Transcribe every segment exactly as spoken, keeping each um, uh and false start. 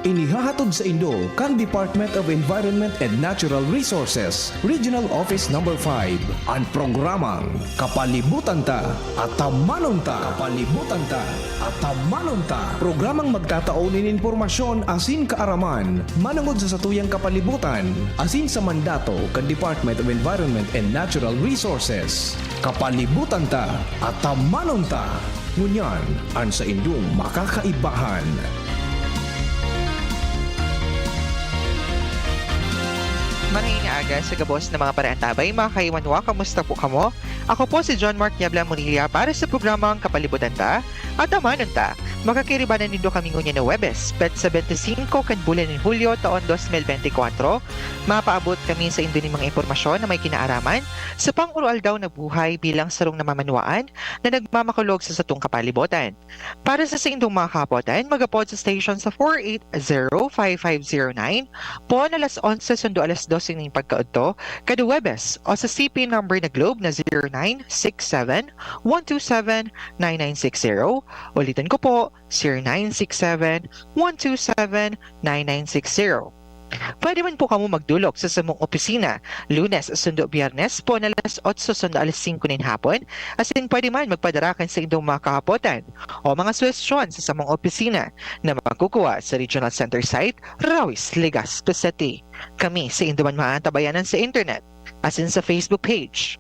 Inihahatod sa indo kan Department of Environment and Natural Resources, Regional Office Number five, an programang Kapalibutan Ta, Atamanon Ta. Kapalibutan Ta, Atamanon Ta. Programang magtatao nin impormasyon asin kaaraman manongod sa satuyang kapalibutan asin sa mandato kan Department of Environment and Natural Resources. Kapalibutan Ta, Atamanon Ta. Ngunyan, an saindong makakaibahan. Maray na aga sa gabos na mga pareantabay, mga kaiwanwa, kamusta po kamo? Ako po si John Mark Niebla Munilla para sa programang Kapalibutan Ta, Atamanon Ta. Makakiribanan nindo kami ngunyan na Huwebes, petsa bente singko kan bulan nin Hulyo, taon dos mil bente kwatro. Mapaabot kami saindo nin mga impormasyon na may kinaaraman sa pang-aroaldaw na buhay bilang sarong namamanwaan na nagmamakulog sa satong kapalibutan. Para sa saindong mga kahapotan, mag-apod sa station sa four eight zero five five zero nine, poon alas onse sundo alas dose nin pagkaudto, kada Huwebes, o sa C P number na Globe na zero nine six seven, one two seven, nine nine six zero. Ulitin ko po, zero nine six seven, one two seven, nine nine six zero. Pwede man po kamo magdolok sa samong opisina, Lunes sundo Biyernes, poon alas otso sundo alas singko nin hapon, asin pwede man magpadara kan saindong mga kahapotan o mga suhestyon sa samong opisina na makukuha sa Regional Center Site, Rawis, Legazpi City. Kami saindo man maantabayanan sa internet asin sa Facebook page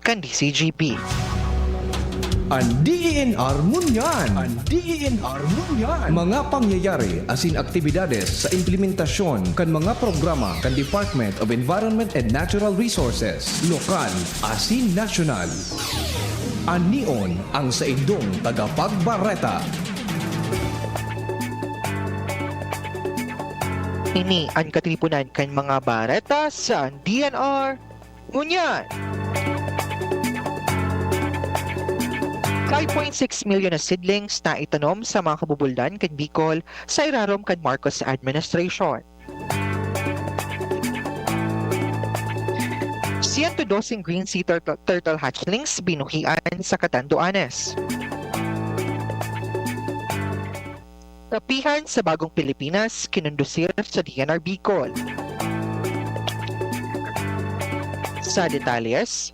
kan D C G P. An D E N R ngunyan. An D E N R ngunyan. Mga pangyayari asin aktibidades sa implementasyon kan mga programa kan Department of Environment and Natural Resources, lokal asin nasyonal. Anion ang saindong tagapagbareta. Ini an katiponan kan mga bareta sa D N R ngunyan. Five point six milyon na seedlings na itanom sa mga kabubuldan kan Bicol sa irarom kan Marcos administration. Siyento doseng green sea turtle, turtle hatchlings binuhian sa Catanduanes. Kapihan sa Bagong Pilipinas, kinondusir sa D N R Bicol. Sa detalles,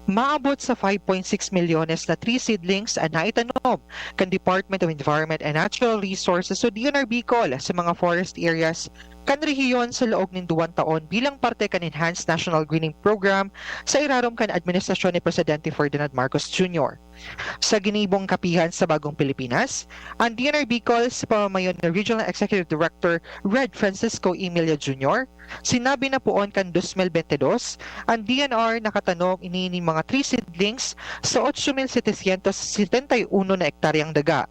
maabot sa five point six milyones na tree seedlings an naitanom kan Department of Environment and Natural Resources o D N R Bicol sa mga forest areas kan rehiyon sa laog nin duwang taon bilang parte kan Enhanced National Greening Program sa irarom kan administrasyon ni Presidente Ferdinand Marcos Junior. Sa ginibong kapihan sa Bagong Pilipinas, an D N R Bicol sa pamamayon ni Regional Executive Director Red Francisco Emilia Junior, sinabi na poon kan dos mil bente dos, an D N R nakatanom ini nin mga tree seedlings sa otso mil setecientos setenta y uno na ektaryang daga.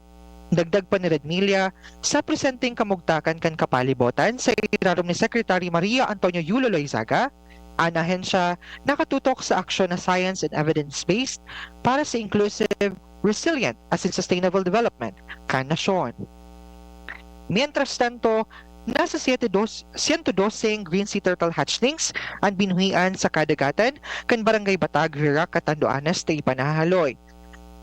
Dagdag pa ni Red Emilia, sa presenteng kamugtakan kan kapalibotan sa irarom ni Secretary Maria Antonio Yulo Loizaga, an ahensya nakatutok sa aksyon na science and evidence-based para sa inclusive, resilient asin sustainable development kan nasyon. Mientras tanto, nasa siyete dos, siyento doseng green sea turtle hatchlings an binuhian sa kadagatan kan Barangay Batag, Virac, Catanduanes, ta ipanahaloy.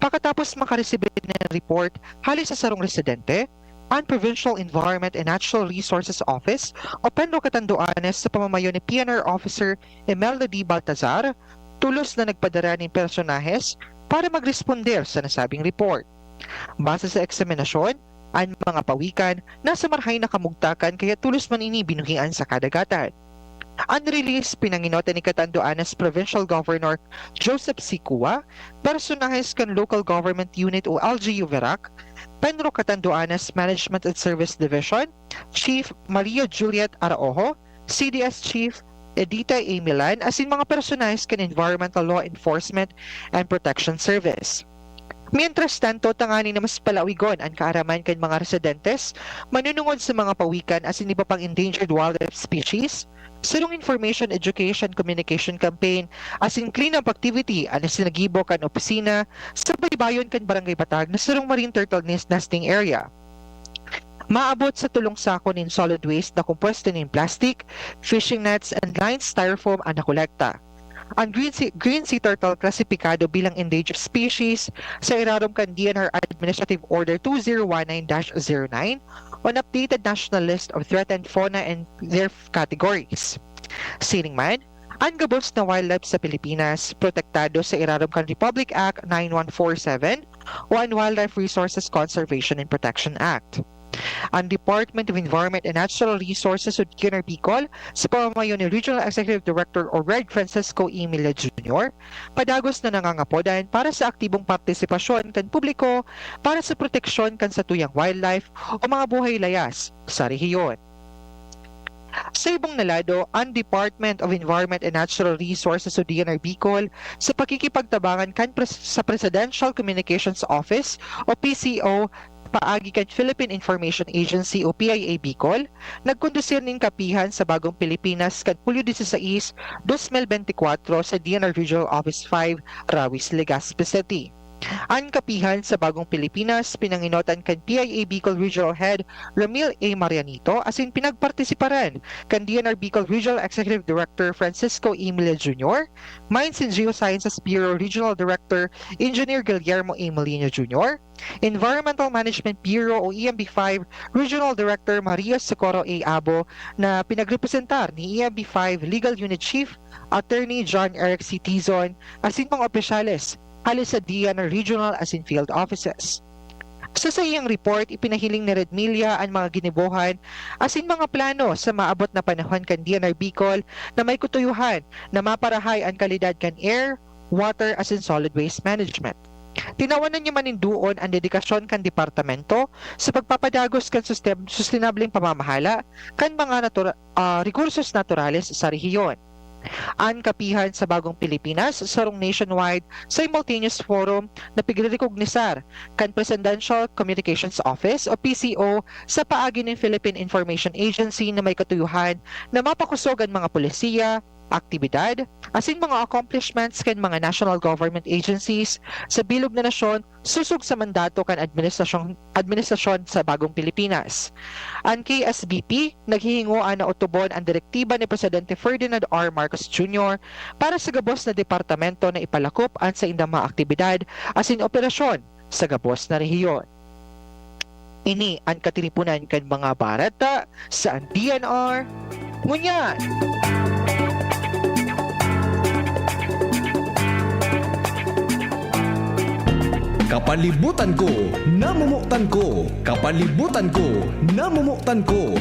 Pakatapos makaresibi nin report hali sa sarong residente, an Provincial Environment and Natural Resources Office o PENRO Catanduanes sa pamamayo ni P N R Officer Imelda D. Baltazar, tolos na nagpadara nin personahes para magresponder sa nasabing report. Base sa eksaminasyon, an mga pawikan nasa marahay na kamugtakan kaya tolos man ini binuhian sa kadagatan. An release pinanginotan ni Catanduanes Provincial Governor Joseph Sicua, personahes kan Local Government Unit o L G U Virac, PENRO Catanduanes Management and Service Division Chief Maria Juliet Araujo, C D S Chief Edita A. Milan, asin mga personahes kan Environmental Law Enforcement and Protection Service. Mientras tanto, tanganing na mas palawigon an kaaraman kan mga residentes manunungod sa mga pawikan asin iba pang endangered wildlife species, sarong information, education, communication campaign asin cleanup activity an isinagibo kan opisina sa baybayon kan Barangay Batag na sarong marine turtle nest nesting area. Maabot sa tolong sako nin solid waste na kompuesto nin plastic, fishing nets, and lined styrofoam an nakolekta. An green sea, green sea turtle klasipikado bilang endangered species sa irarom kan D N R Administrative Order two zero one nine dash zero nine on updated national list of threatened fauna and their categories. Siring man, an gabos na wildlife sa Pilipinas protektado sa irarom kan Republic Act nine one four seven o an Wildlife Resources Conservation and Protection Act. An Department of Environment and Natural Resources o D N R Bicol, sa pamamayo ni Regional Executive Director Oreg Francisco Emilia Junior, padagos na nangangapodan para sa aktibong partisipasyon kan publiko para sa proteksyon kan satuyang wildlife o mga buhay layas sa rehiyon. Sa ibong na lado, an Department of Environment and Natural Resources o D N R Bicol, sa pakikipagtabangan kan pres- sa Presidential Communications Office o P C O, paagi kan Philippine Information Agency o P I A Bicol, nagkondusir nin kapihan sa Bagong Pilipinas kan Hulyo dieciséis, dos mil benti kwatro sa D N R Regional Office five, Rawis, Legazpi City. An kapihan sa Bagong Pilipinas, pinanginotan kan P I A Bicol Regional Head Ramil A Marianito asin pinagpartisiparan kan D N R Bicol Regional Executive Director Francisco Emilia Junior, Mines and Geosciences Bureau Regional Director Engineer Guillermo A Molina Junior, Environmental Management Bureau o E M B five Regional Director Maria Socorro A Abo, na pinagrepresentar ni E M B five Legal Unit Chief Attorney John Eric C Tizon, asin mga opisyales hale sa D N R Regional asin Field Offices. Sa saiyang report, ipinahiling ni Redmilla an mga ginibohan asin mga plano sa maabot na panahon kan D N R Bicol na may katuyuhan na maparahay an kalidad kan air, water asin solid waste management. Tinawanan niya manindoon an dedikasyon kan departamento sa pagpapadagos kan sustem- sustenableng pamamahala kan mga natura- ah, rekursos naturales sa rehiyon. An kapihan sa Bagong Pilipinas, sarong nationwide simultaneous forum na pigrerekognisar kan Presidential Communications Office o P C O sa paagi nin Philippine Information Agency na may katuyuhan na mapakosog an mga polisiya, aktibidad, asin mga accomplishments kan mga national government agencies sa bilog na nasyon sosog sa mandato kan administrasyong, administrasyon sa Bagong Pilipinas. An K S B P naghihingoa na otobon an direktiba ni Presidente Ferdinand R. Marcos Junior para sa gabos na departamento na ipalakop an saindang mga aktibidad asin operasyon sa gabos na rehiyon. Ini an katiriponan kan mga bareta sa D N R ngunyan. Kapalibutan ko, namumutan ko. Kapalibutan ko, namumutan ko.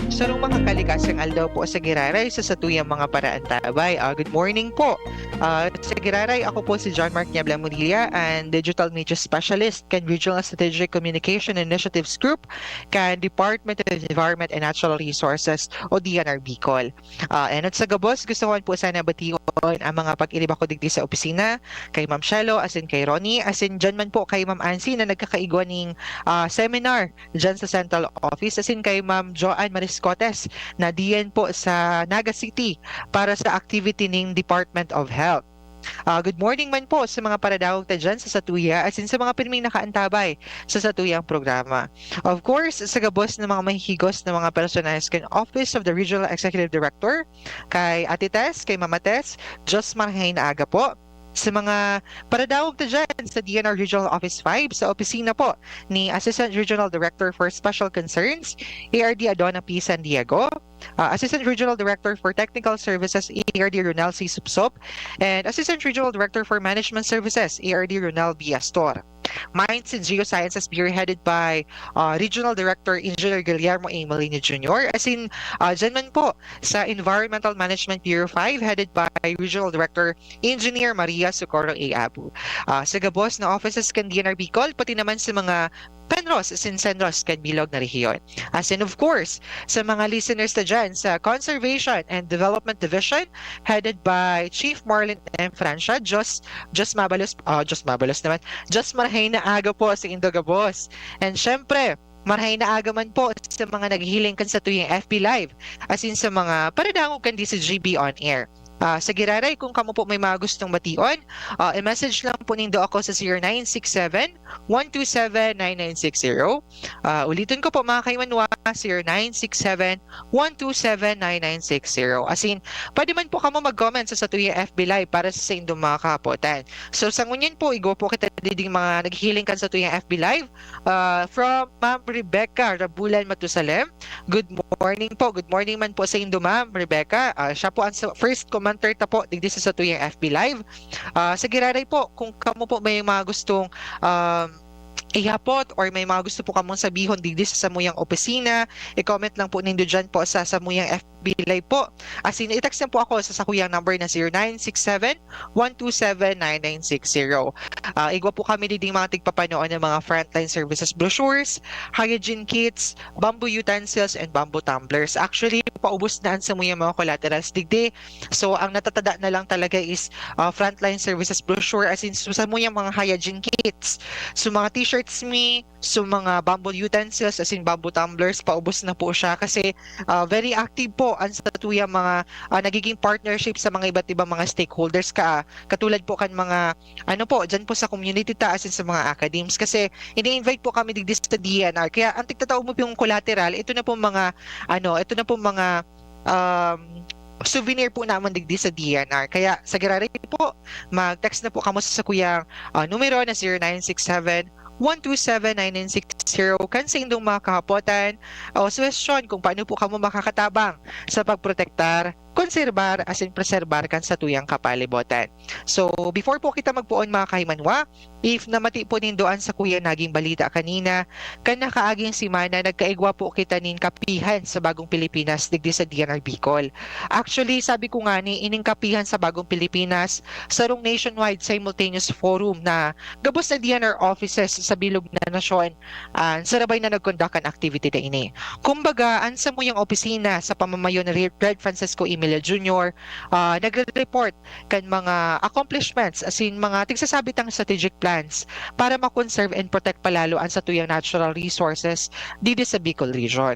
Sarong mga kalikasang aldaw po sa giraray sa satuyang mga paraantabay. Ah, good morning po. Ah, sa giraray, ako po si John Mark Niebla Murilla, an Digital Media Specialist kan Regional Strategic Communication Initiatives Group kan Department of Environment and Natural Resources o D N R Bicol. Ah, enot sa gabos, gusto ko man po sana bation ang mga pag-iriba ko digdi sa opisina, kay Ma'am Shelo, asin kay Ronnie, asin dyan man po kay Ma'am Ansi na nagkakaigwa ning, ah, seminar dyan sa central office, asin kay Ma'am Joanne Mariscotes na diyan po sa Naga City para sa activity ning Department of Health. Ah, good morning man po sa mga paradangog ta dyan sa satuya, asin sa mga pirming nakaantabay sa satuyang programa. Of course, sa gabos ng mga mahihigos na mga personahes kan Office of the Regional Executive Director, kay Ate Tess, kay Mama Tess, Diyos marhay na aga po. Sa mga paradangog ta dyan sa D N R Regional Office five, sa opisina po ni Assistant Regional Director for Special Concerns, A R D Adona P. San Diego, ah, Assistant Regional Director for Technical Services, A R D Ronel C. Supsup, and Assistant Regional Director for Management Services, A R D Ronel B. Astor. Mines and Geosciences Bureau headed by, ah, Regional Director Engineer Guillermo A. Molina Junior. Asin, ah, dyan man po sa Environmental Management Bureau five headed by Regional Director Engineer Maria Socorro A. Abu. Ah, sa gabos na offices kan D N R Bicol, pati naman sa mga PENROS asin CENROS kan bilog na rehiyon. Asin, of course, sa mga listeners ta dyan sa Conservation and Development Division, headed by Chief Marlon M. Francia, Diyos, Diyos mabalos, ah, Diyos mabalos naman, Diyos marhay na aga po sa indo gabos. And syempre, marhay na aga man po sa mga naghihiling kan satuyang F B Live, asin sa mga paradangog kan D Z G B On Air. Ah, sa giraray, kung kamo po may mga gustong bation, ah, i-message lang po nindo ako sa zero nine six seven, one two seven, nine nine six zero. Ah, ulitin ko po, mga kaimanwa, zero nine six seven, one two seven, nine nine six zero. As in, pwede man po kamo mag-comment sa satuyang F B Live para sa saindong mga kahapotan. So, sa ngunyan po, igwa po kita digding mga naghihiling kan satuyang F B Live. Ah, from Ma'am Rebecca Rabulan Matusalem. Good morning po. Good morning man po saindo, Ma'am Rebecca. Ah, siya po ang sa-, first commenter ta po digdi sa satuyang F B Live. Ah, sa giraray po, kung kamo po may mga gustong, um, ihapot or may mga gusto po kamong sabihon digdi sa samuyang opisina, i-comment lang po nindo dyan po sa samuyang F B Live po. As in, i-text lang po ako sa sakuyang number na zero nine six seven, one two seven, nine nine six zero. Ah, igwa po kami digding mga tigpapanoon ng mga frontline services brochures, hygiene kits, bamboo utensils, and bamboo tumblers. Actually, paubos na an samuyang mga collaterals digdi. So, ang natatada na lang talaga is, ah, frontline services brochure, as in, sa samuyang mga hygiene kits. So, mga t-shirts mi, so, mga bamboo utensils, as in, bamboo tumblers, paubos na po siya kasi, ah, very active po ang satuyang mga, ah, nagiging partnership sa mga iba't ibang mga stakeholders ka, katulad po kan mga, ano po, dyan po sa community ta, as in, sa mga academes. Kasi ini-invite po kami digdi sa D E N R. Kaya ang tigtatao mo pong collateral, ito na po mga, ano, ito na po mga, um, souvenir po naman digdi sa D E N R. Kaya sa giraray po, mag-text na po kamo sa sakuyang, ah, numero na zero nine six seven, one two seven, nine nine six zero. Kan saindong mga kahapotan o suhestyon kung paano po kamo makakatabang sa pagprotektar, konserbar, asin preserbar kan satuyang kapalibotan. So, before po kita magpoon, mga kahimanwa, if namati po nindo an sakuya naging balita kanina, kan nakaaging semana, nagkaigwa po kita nin kapihan sa Bagong Pilipinas, digdi sa D N R Bicol. Actually, sabi ko nga ni, ining kapihan sa Bagong Pilipinas, sarong nationwide simultaneous forum na gabos na D N R offices sa bilog na nasyon, ah, sarabay na nagkondak kan activity na ini. Kumbaga, an samuyang opisina sa pamamayo ni Re-, Red Francisco Emilio Junior, ah, nagre-report kan mga accomplishments, as in, mga tigsasabi tang strategic plans para ma-conserve and protect palalo an satuyang natural resources didi sa Bicol Region.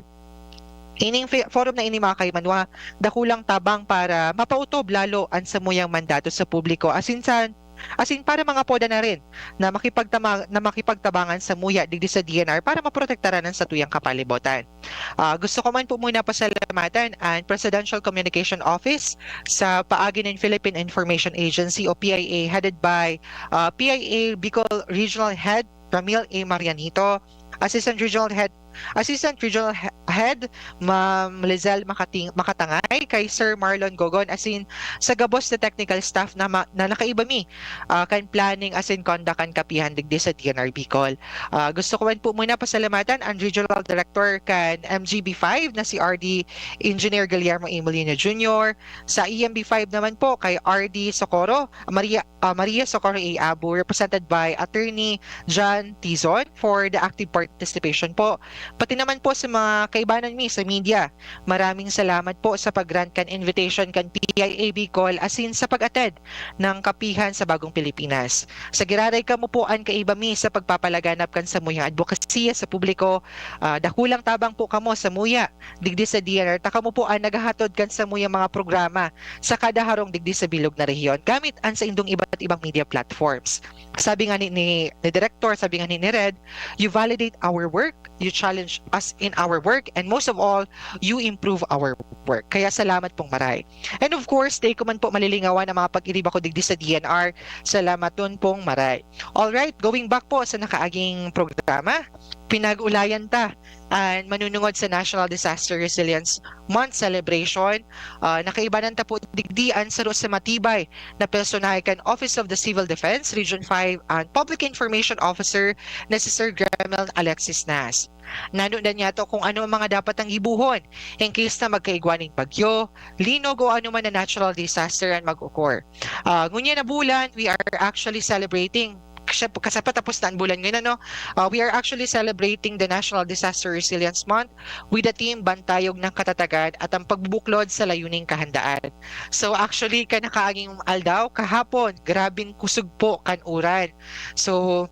Ining fe-, forum na ini, mga kaimanwa, dakulang tabang para mapautob lalo an samuyang mandato sa publiko, asin san-, asin para mga poda na rin na makipagtama-, na makipagtabangan samuya digdi sa D N R para maprotektaran an satuyang kapalibotan. Ah, gusto ko man po muna pasalamatan an Presidential Communication Office sa paagi nin Philippine Information Agency o P I A, headed by, ah, P I A Bicol Regional Head Ramil A. Marianito, Assistant Regional Head, Assistant Regional He-, Head Ma'am Lizelle Makating-, Makatangay, kay Sir Marlon Gogon, asin sa gabos na technical staff na ma-, na nakaiba mi, ah, kan planning asin conduct kan kapihan digdi sa D N R Bicol. Ah, gusto ko man po muna pasalamatan an Regional Director kan M G B five na si R D Engineer Guillermo A. Molina Junior, sa E M B five naman po kay R D Socorro, Maria, ah, Maria Socorro A. Abu, represented by Attorney John Tizon for the active participation po. Pati naman po sa mga kaibanan mi sa media, maraming salamat po sa pag-grant kan invitation kan P I A Bicol asin sa pag-attend ng kapihan sa Bagong Pilipinas. Sa giraray kamo po an kaiba mi sa pagpapalaganap kan samuyang adbokasiya sa publiko, ah, dakulang tabang po kamo samuya digdi sa D N R, ta kamo po an naghahatod kan samuyang mga programa sa kada harong digdi sa bilog na rehiyon gamit an saindong iba't ibang media platforms. Sabi nga ni, ni, ni Director, sabi nga ni, ni Red, "You validate our work, you challenge us in our work, and most of all, you improve our work." Kaya salamat pong maray. And of course, dai ko man po malilingawan ang mga pag-iriba ko digdi sa D N R. Salamaton pong maray. Alright, going back po sa nakaaging programa, pinag-ulayan ta an manunungod sa National Disaster Resilience Month celebration. Ah, nakaibanan ta po digdi an saro sa matibay na personahe kan Office of the Civil Defense, Region five, and Public Information Officer na si Sir Gremel Alexis Nas. Nano na niya to kung ano ang mga dapat ang gibuhon in case na magkaigwa nin bagyo, linog o anuman na natural disaster an mag-occur. Ah, ngunyan na bulan, we are actually celebrating, kasi, kasi patapos na ang bulan ngayon, ano? Ah, we are actually celebrating the National Disaster Resilience Month with the theme Bantayog ng Katatagan at ang Pagbubuklod sa Layuning Kahandaan. So, actually, kan nakaaging aldaw, kahapon, grabing kusog po kan uran. So,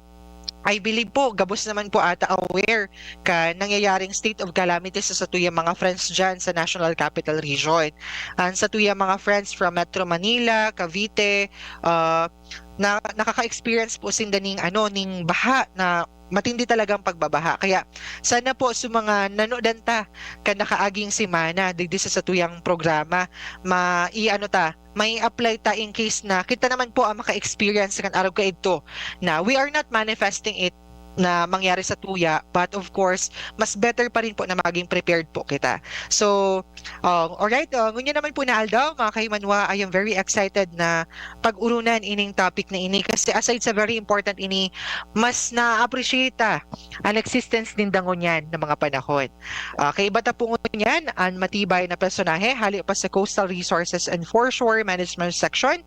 I believe po, gabos naman po ata aware kan nangyayaring state of calamity sa satuyang mga friends diyan sa National Capital Region. Ang satuyang mga friends from Metro Manila, Cavite, ah, na nakaka-experience po sinda ning ano, ning baha na matindi talagang pagbabaha. Kaya sana po sa mga nanodan ta kan nakaaging semana digdi sa satuyang programa, mai-ano ta, mai-apply ta in case na kita naman po ang maka-experience kan arog kaidto na we are not manifesting it na mangyari sa tuya, but of course, mas better pa rin po na maging prepared po kita. So, um, alright, uh, ngunyan naman po na aldaw, mga kahimanwa, I am very excited na pag-urunan ining topic na ini kasi aside sa very important ini, mas na-appreciate ta ang existence ninda ngunyan na mga panahon. Ah, kaiba ta po ngunyan ang matibay na personahe hali pa sa Coastal Resources and Foreshore Management Section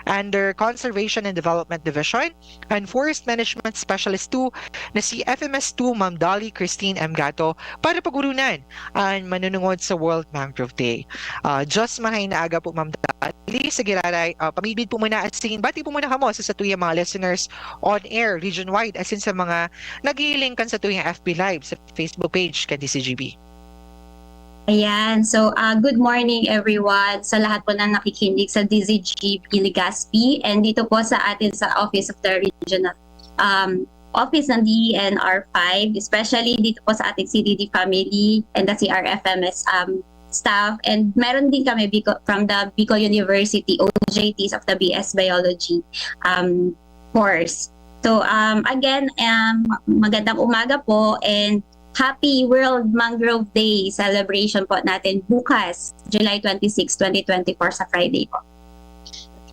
under Conservation and Development Division, and Forest Management Specialist two na si F M S two Ma'am Dolly Christine M. Gato para pag-urunan ang manunungod sa World Mangrove Day. Ah, Diyos mahay na aga po, Ma'am Dolly. Sige, Raray, ah, pamidbid po muna asin bati po muna kamo sa satuyang mga listeners on air, region-wide, asin sa mga naghihiling kan satuyang F B Live, sa Facebook page kan D C G B. Ayan. So, ah, good morning everyone sa lahat po na nakikinig sa D Z G P Legazpi and dito po sa atin sa Office of the Regional, um, Office ng D E N R five, especially dito po sa ating C D D family and the C R F M S, um, staff. And meron din kami Bicol, from the Bicol University O J Ts of the B S Biology, um, course. So, um, again, um, magandang umaga po and Happy World Mangrove Day celebration po natin bukas, July twenty-six, twenty twenty-four, sa Friday po.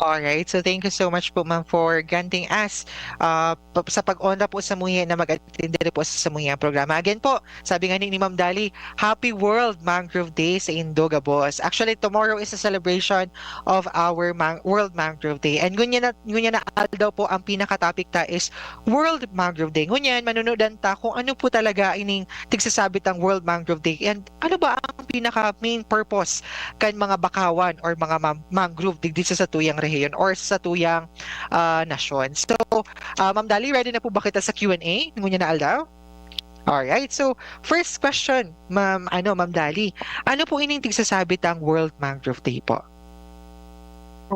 Alright, so thank you so much po, ma'am, for granting us, ah, pa- sa pag-onra po sa muya na mag-attend diri po sa samuyang programa. Again po, sabi nga ni, ni Ma'am Dolly, Happy World Mangrove Day sa indo gabos. Actually, tomorrow is a celebration of our man- World Mangrove Day. And ngunyan na, ngunyan na aldaw po, ang pinaka-topic ta is World Mangrove Day. Ngunyan, manunudan ta kung ano po talaga ining tigsasabi tang World Mangrove Day and ano ba ang pinaka-main purpose kan mga bakawan or mga ma- mangrove digdi sa satuyang rehiyon or sa satuyang, ah, nasyon. So, ah, Ma'am Dolly, ready na po ba kita sa Q and A ngunyan na aldaw? Alright. So, first question, Ma'am, ano, Ma'am Dolly, ano po ining tigsasabi tang World Mangrove Day po?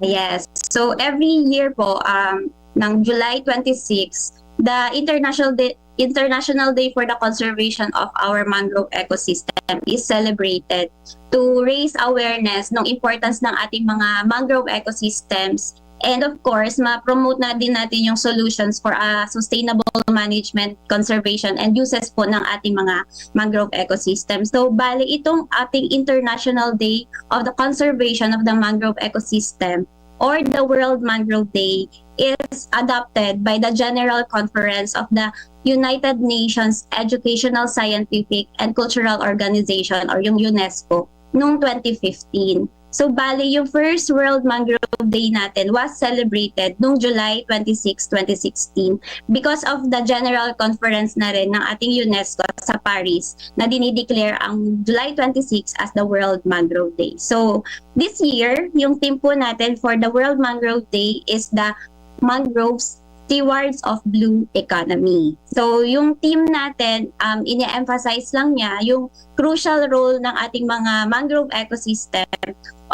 Yes. So every year po, um, ng July twenty-six, the International Day, International Day for the Conservation of our Mangrove Ecosystem is celebrated to raise awareness ng importance ng ating mga mangrove ecosystems. And of course, ma-promote na din natin yung solutions for a sustainable management, conservation, and uses po ng ating mga mangrove ecosystem. So, bali itong ating International Day of the Conservation of the Mangrove Ecosystem or the World Mangrove Day is adopted by the General Conference of the United Nations Educational, Scientific, and Cultural Organization or yung UNESCO noong twenty fifteen. So, bali, yung first World Mangrove Day natin was celebrated noong July twenty-six, twenty sixteen because of the General Conference na rin ng ating UNESCO sa Paris na dinideclare ang July twenty-six as the World Mangrove Day. So, this year, yung theme po natin for the World Mangrove Day is the Mangroves Stewards of Blue Economy. So, yung theme natin, um, ini-emphasize lang niya yung crucial role ng ating mga mangrove ecosystem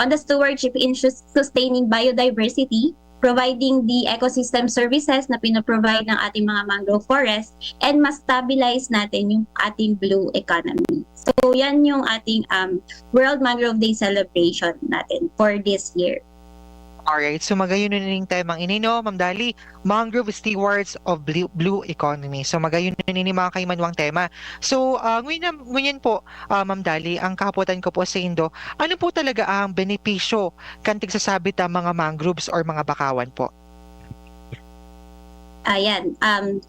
on the stewardship in sus- sustaining biodiversity, providing the ecosystem services na pinoprovide ng ating mga mangrove forest, and ma-stabilize natin yung ating blue economy. So, yan yung ating, um, World Mangrove Day celebration natin for this year. Alright, so magayon na ning temang ini, no, Ma'am Dolly? Mangrove Stewards of Blue, Blue Economy. So magayon na nini, mga kaimanwang tema. So, ah, ngunyan, ngunyan po, ah, Ma'am Dolly, ang kahapotan ko po sa indo, ano po talaga ang benepisyo kan tigsasabi ta mga mangroves or mga bakawan po? Ayan. Um,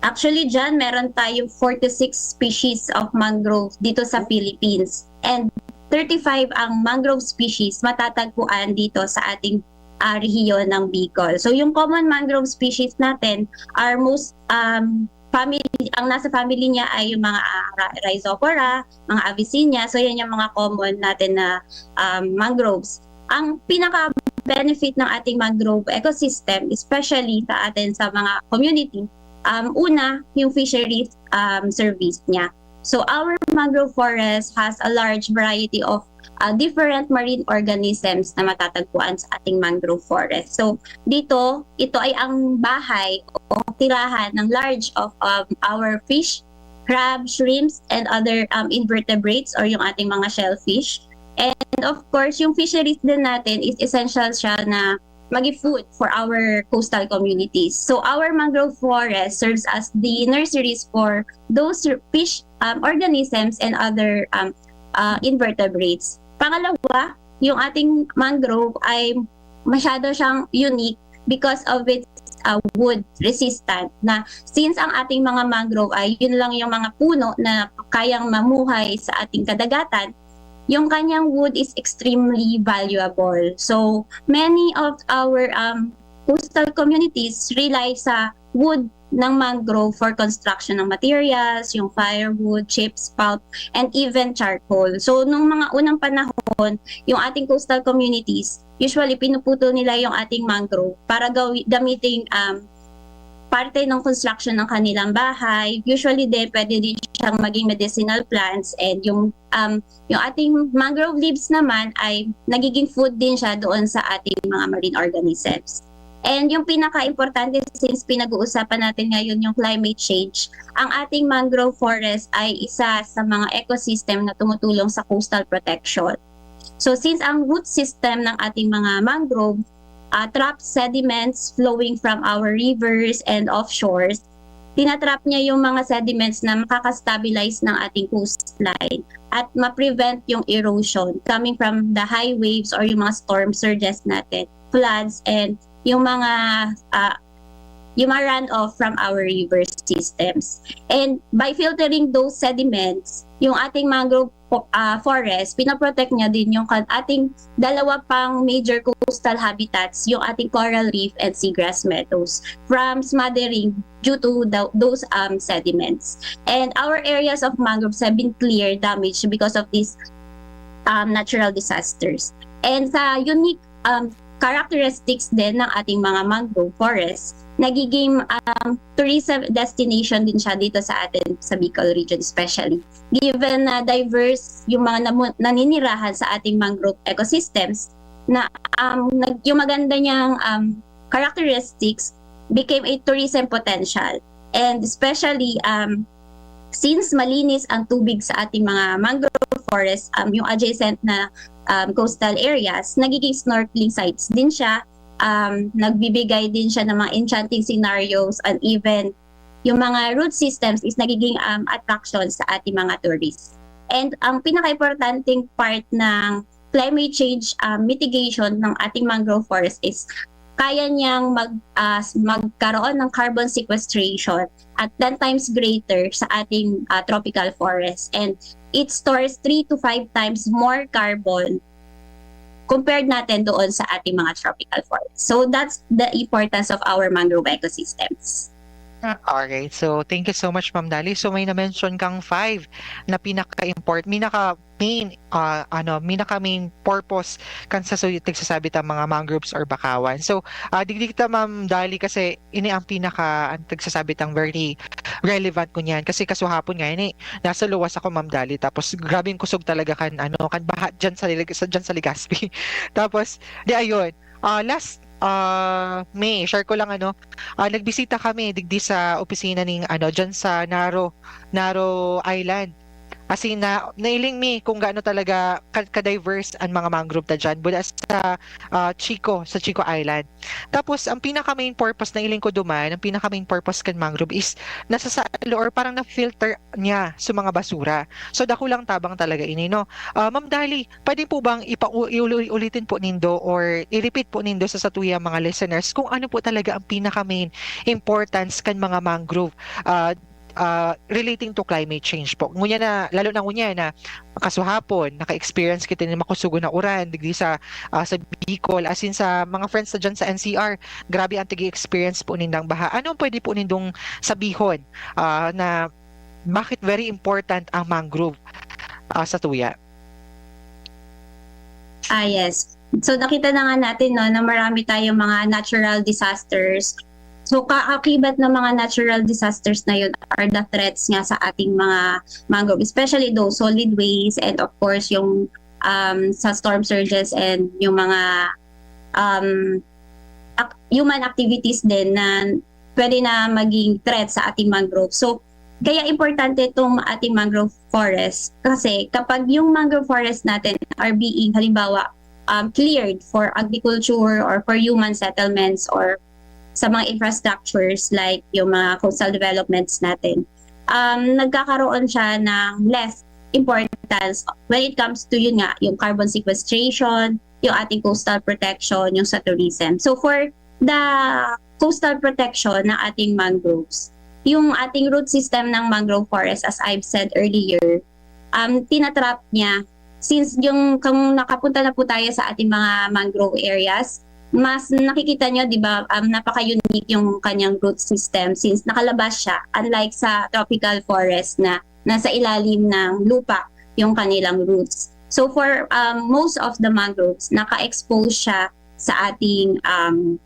actually, dyan, meron tayong forty-six species of mangrove dito sa Philippines. And thirty-five ang mangrove species matatagpuan dito sa ating, ah, rehiyon ng Bicol. So, yung common mangrove species natin are most, um, family, ang nasa family niya ay yung mga, ah, rhizophora, mga avicennia. So, yan yung mga common natin na, um, mangroves. Ang pinaka-benefit ng ating mangrove ecosystem, especially sa atin sa mga community, Um, una, yung fisheries, um, service niya. So, our mangrove forest has a large variety of, uh, different marine organisms na matatagpuan sa ating mangrove forest. So, dito, ito ay ang bahay o tirahan ng large of, um, our fish, crab, shrimps, and other, um, invertebrates or yung ating mga shellfish. And of course, yung fisheries din natin is essential siya na maging food for our coastal communities. So our mangrove forest serves as the nurseries for those fish, um, organisms and other, um, uh, invertebrates. Pangalawa, yung ating mangrove ay masyado siyang unique because of its, uh, wood resistant, na since ang ating mga mangrove ay yun lang yung mga puno na kayang mamuhay sa ating kadagatan, yung kanyang wood is extremely valuable. So, many of our, um, coastal communities rely sa wood ng mangrove for construction ng materials, yung firewood, chips, pulp, and even charcoal. So, nung mga unang panahon, yung ating coastal communities, usually pinuputol nila yung ating mangrove para gawi-, gamiting, um, parte ng construction ng kanilang bahay. Usually din, pwede din siyang maging medicinal plants, and yung, um, yung ating mangrove leaves naman ay nagiging food din siya doon sa ating mga marine organisms. And yung pinaka-importante, since pinag-uusapan natin ngayon yung climate change, ang ating mangrove forest ay isa sa mga ecosystem na tumutulong sa coastal protection. So since ang root system ng ating mga mangrove, ah, traps sediments flowing from our rivers and offshores, tinatrap niya yung mga sediments na makaka-stabilize ng ating coastline at ma-prevent yung erosion coming from the high waves or yung mga storm surges natin, floods, and yung mga, ah, yung mga runoff from our river systems. And by filtering those sediments, yung ating mangrove po-, ah, forest, pinoprotect niya din yung kan-, ating dalawa pang major coastal habitats, yung ating coral reef and seagrass meadows, from smothering due to the, those, um, sediments. And our areas of mangroves have been clear damage because of these, um, natural disasters. And sa unique, um, characteristics din ng ating mga mangrove forests, nagiging, um, tourism destination din siya dito sa atin, sa Bicol region especially. Given na diverse yung mga namu-, naninirahan sa ating mangrove ecosystems, na, um, nag-, yung maganda niyang, um, characteristics became a tourism potential. And especially, um, since malinis ang tubig sa ating mga mangrove forest, um, yung adjacent na, um, coastal areas, nagiging snorkeling sites din siya. Um, nagbibigay din siya ng mga enchanting scenarios and even yung mga root systems is nagiging, um, attraction sa ating mga tourists. And ang pinaka-importanting part ng climate change, um, mitigation ng ating mangrove forest is kaya niyang mag-, ah, s-, magkaroon ng carbon sequestration at ten times greater sa ating, ah, tropical forest. And it stores three to five times more carbon compared natin doon sa ating mga tropical forest. So that's the importance of our mangrove ecosystems. Ah, alright. So, thank you so much, Ma'am Dali. So, may na-mention kang five na pinaka-import-, pinaka-main, ah, ano, pinaka-main purpose kan sa suy-, tigsasabi ta mga mangroves or bakawan. So, ah, digdi kita, Ma'am Dali, kasi ini ang pinaka, ang tigsasabi tang very relevant ko niyan. Kasi kasuhapon nga ini, nasa luwas ako, Ma'am Dali. Tapos, grabing kusog talaga kan, ano, kan baha dyan sa, Leg-, sa, dyan sa Legazpi. Tapos, di ayun, ah, last, ah, May, share ko lang, ano, ah, nagbisita kami digdi sa opisina ning, ano, dyan sa Naro, Naro Island. As in, na, nailing mi kung gaano talaga ka, ka-diverse ang mga mangrove ta dyan. Mula sa, ah, Chico, sa Chico Island. Tapos, ang pinaka-main purpose na iling ko duman, ang pinaka-main purpose kan mangrove is nasasalo or parang na-filter niya sa mga basura. So, dakulang tabang talaga ini, no? Ah, Ma'am Dali, pwede po bang ipau-, iuli-, ulitin po nindo or i-repeat po nindo sa satuyang mga listeners kung ano po talaga ang pinaka-main importance kan mga mangrove, ah, ah, relating to climate change po? Ngunyan na, lalo na ngunyan na kasuhapon, naka-experience kita nin makusog na uran digdi sa, ah, sa Bicol, as in sa mga friends na dyan sa N C R, grabe ang tigi-experience po nindang baha. Ano ang pwede po nindong sabihon, ah, na bakit very important ang mangrove, ah, sa tuya? Ah, yes. So, nakita na nga natin, no, na marami tayong mga natural disasters So, kaakibat ng mga natural disasters na yun are the threats nga sa ating mga mangrove, especially those solid waste and of course yung, um, sa storm surges and yung mga, um, ac-, human activities din na pwede na maging threat sa ating mangrove. So, kaya importante itong ating mangrove forest kasi kapag yung mangrove forest natin are being, halimbawa, um, cleared for agriculture or for human settlements or sa mga infrastructures like yung mga coastal developments natin, um, nagkakaroon siya ng less importance when it comes to, yun nga, yung carbon sequestration, yung ating coastal protection, yung sa tourism. So for the coastal protection ng ating mangroves, yung ating root system ng mangrove forest, as I've said earlier, um, tinatrap niya. Since yung, kung nakapunta na po tayo sa ating mga mangrove areas, mas nakikita nyo, di ba, um, napaka-unique yung kanyang root system since nakalabas siya, unlike sa tropical forest na nasa ilalim ng lupa yung kanilang roots. So for, um, most of the mangroves, naka-expose siya sa ating, um,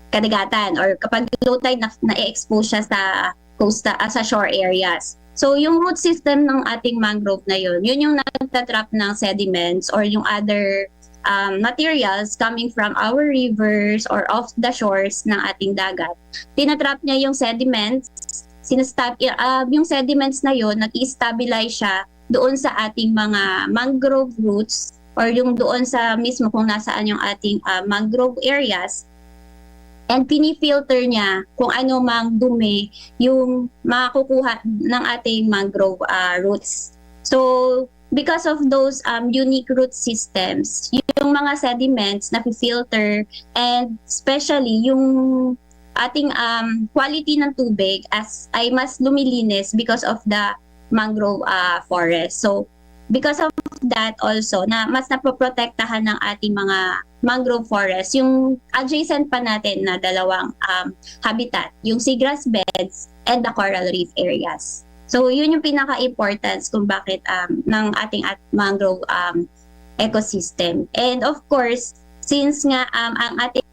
kadagatan, or kapag low tide, na, na-expose siya sa coastal, ah, sa shore areas. So, yung root system ng ating mangrove na yun, yun yung nagtatrap ng sediments or yung other, um, materials coming from our rivers or off the shores ng ating dagat. Tinatrap niya yung sediments, sinastab-, ah, yung sediments na yun, nag-i-stabilize siya doon sa ating mga mangrove roots or yung doon sa mismo kung nasaan yung ating, ah, mangrove areas. And pinifilter niya kung ano mang dumi yung makukuha ng ating mangrove, ah, roots. So, because of those, um, unique root systems, yung mga sediments na filter and especially yung ating, um, quality ng tubig as, ay mas lumilinis because of the mangrove, ah, forest. So, because of that also, na mas napoprotektahan ng ating mga mangrove forest, yung adjacent pa natin na dalawang, um, habitat, yung seagrass beds and the coral reef areas. So, yun yung pinaka-importance kung bakit, um, ng ating at mangrove, um, ecosystem. And of course, since nga, um, ang ating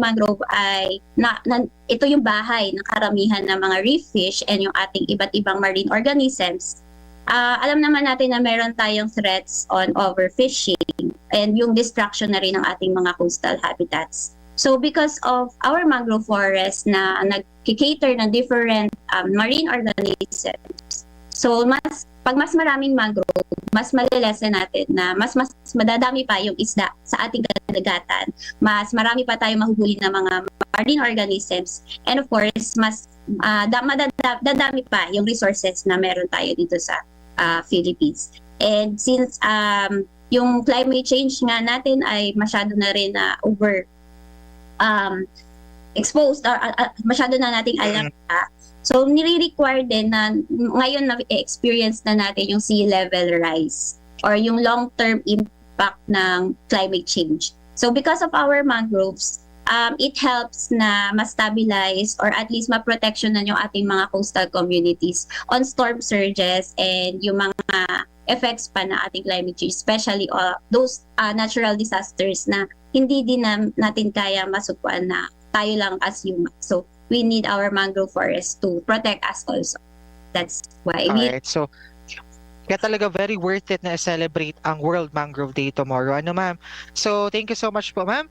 mangrove ay na, na, ito yung bahay ng karamihan ng mga reef fish and yung ating iba't ibang marine organisms, ah, alam naman natin na meron tayong threats on overfishing and yung destruction na rin ng ating mga coastal habitats. So because of our mangrove forest na nagki-cater ng different, um, marine organisms, so mas, pag mas maraming mangrove, mas malelesen natin na mas, mas madadami pa yung isda sa ating kadagatan, mas marami pa tayong mahuhuli na mga marine organisms, and of course, mas, ah, da-, madada-, dadami pa yung resources na meron tayo dito sa, ah, Philippines. And since, um, yung climate change nga natin ay masyado na rin na over, um, exposed, ah, ah, ah, masyado na nating alam pa. So, nire-require din na ngayon na-experience na natin yung sea level rise or yung long-term impact ng climate change. So, because of our mangroves, um, it helps na ma-stabilize or at least ma-protection na yung ating mga coastal communities on storm surges and yung mga effects pa ng ating climate change, especially, uh, those, uh, natural disasters na hindi din na, natin kaya masugpuan na tayo lang as human. So, we need our mangrove forest to protect us also. That's why we Alright, so, kaya talaga very worth it na i-celebrate ang World Mangrove Day tomorrow. Ano, ma'am? So, thank you so much po, ma'am.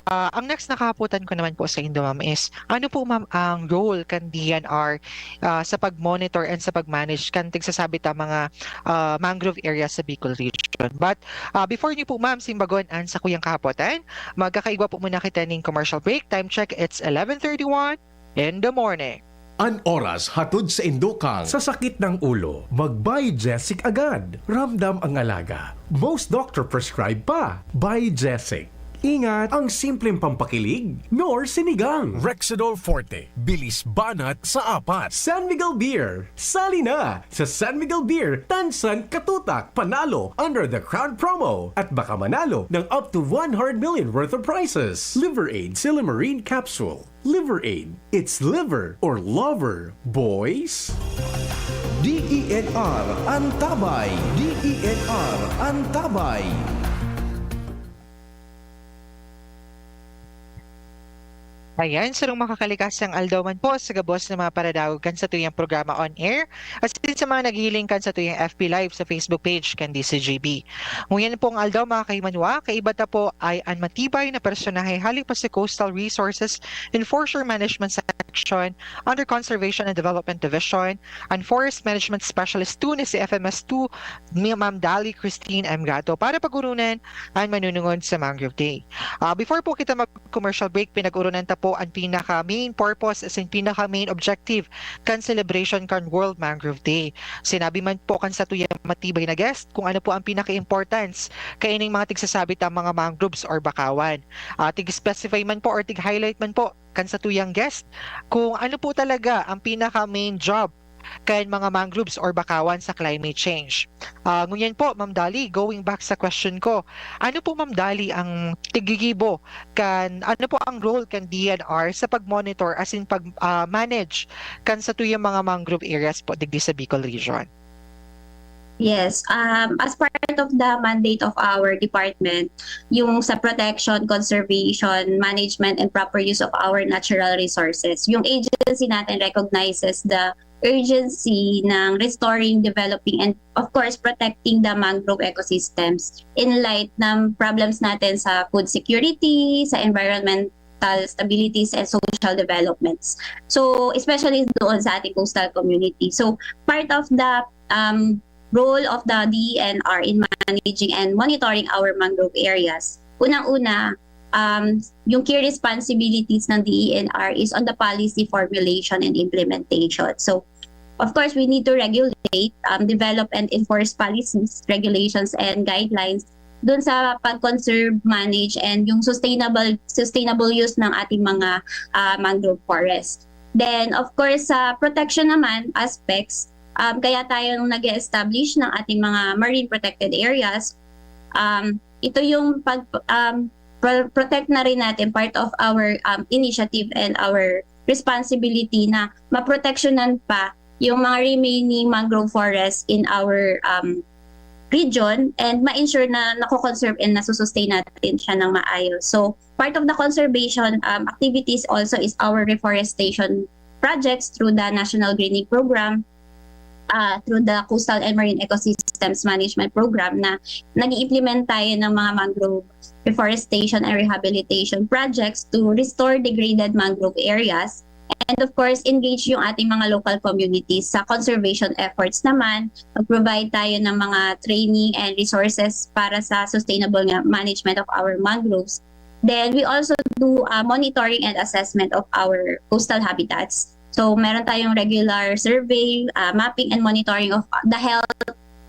Ah, ang next na kahapotan ko naman po sa indo, ma'am, is ano po, ma'am, ang role kan D N R, ah, sa pag-monitor and sa pag-manage kan tigsasabi ta mga, ah, mangrove area sa Bicol Region? But, ah, before niyo po, ma'am, simbagon an sakuyang kahapotan, magkakaigwa po muna kita ning commercial break. Time check, it's eleven thirty-one in the morning. An oras hatod sa indo kan sa sakit ng ulo, mag-Biogesic agad. Ramdam ang alaga. Most doctor prescribe pa. Biogesic. Ingat, ang simpleng pampakilig, nor sinigang. Rexidol Forte, bilis banat sa apat. San Miguel Beer, sali na sa San Miguel Beer Tansan Katutak Panalo under the Crown Promo at baka manalo ng up to one hundred million worth of prizes. Liver Aid Silimarine Capsule. Liver Aid, it's liver or lover, boys! D E N R Antabay. D E N R Antabay. Ayan, sarong makakalikasang aldaw man po sa gabos na mga paradangog kan satuyang programa on air, asin sa mga naghihiling kan satuyang F B Live sa Facebook page kan D C G B. Ngunyan pong aldaw, mga kahimanwa, kaiba ta po ay an matibay na personahe hali pa sa Coastal Resources and Foreshore Management Section under Conservation and Development Division, an Forest Management Specialist two na si F M S two, ni Ma'am Dali Christine M. Gato, para pag-oronan an manunungod sa Mangrove Day. Ah, before po kita mag-commercial break, pinag-oronan ta po an pinaka-main purpose asin pinaka-main objective kan celebration kan World Mangrove Day. Sinabi man po kan satuyang matibay na guest kung ano po ang pinaka-importance kaining mga tigsasabi ta mga mangroves or bakawan. Ah, tig-specify man po or tig-highlight man po kan satuyang guest kung ano po talaga ang pinaka-main job kan mga mangroves or bakawan sa climate change. Ah, ngunyan po, Ma'am Dali, going back sa question ko, ano po, Ma'am Dali, ang tigigibo kan, ano po ang role kan D N R sa pag-monitor, asin pag, ah, manage kan satuyang mga mangrove areas po digdi sa Bicol Region? Yes, um, as part of the mandate of our department, yung sa protection, conservation, management, and proper use of our natural resources, yung agency natin recognizes the urgency ng restoring, developing, and of course, protecting the mangrove ecosystems in light ng problems natin sa food security, sa environmental stabilities, and social developments. So, especially doon sa ating coastal community. So, part of the um, role of the D E N R in managing and monitoring our mangrove areas, unang-una, um, yung key responsibilities ng D E N R is on the policy formulation and implementation. So, of course, we need to regulate, um, develop and enforce policies, regulations, and guidelines dun sa pag-conserve, manage, and yung sustainable sustainable use ng ating mga ah, mangrove forest. Then, of course, sa protection naman aspects, um, kaya tayo nag-establish ng ating mga marine protected areas. Um, ito yung pag um, pro- protect na rin natin, part of our um, initiative and our responsibility na maproteksyonan pa yung mga remaining mangrove forests in our um, region and ma-ensure na nako-conserve and nasusustain natin siya ng maayos. So, part of the conservation um, activities also is our reforestation projects through the National Greening Program, uh, through the Coastal and Marine Ecosystems Management Program na nag-i-implement tayo ng mga mangrove reforestation and rehabilitation projects to restore degraded mangrove areas. And of course, engage yung ating mga local communities sa conservation efforts naman. Mag-provide tayo ng mga training and resources para sa sustainable nga management of our mangroves. Then, we also do uh, monitoring and assessment of our coastal habitats. So, meron tayong regular survey, uh, mapping and monitoring of the health,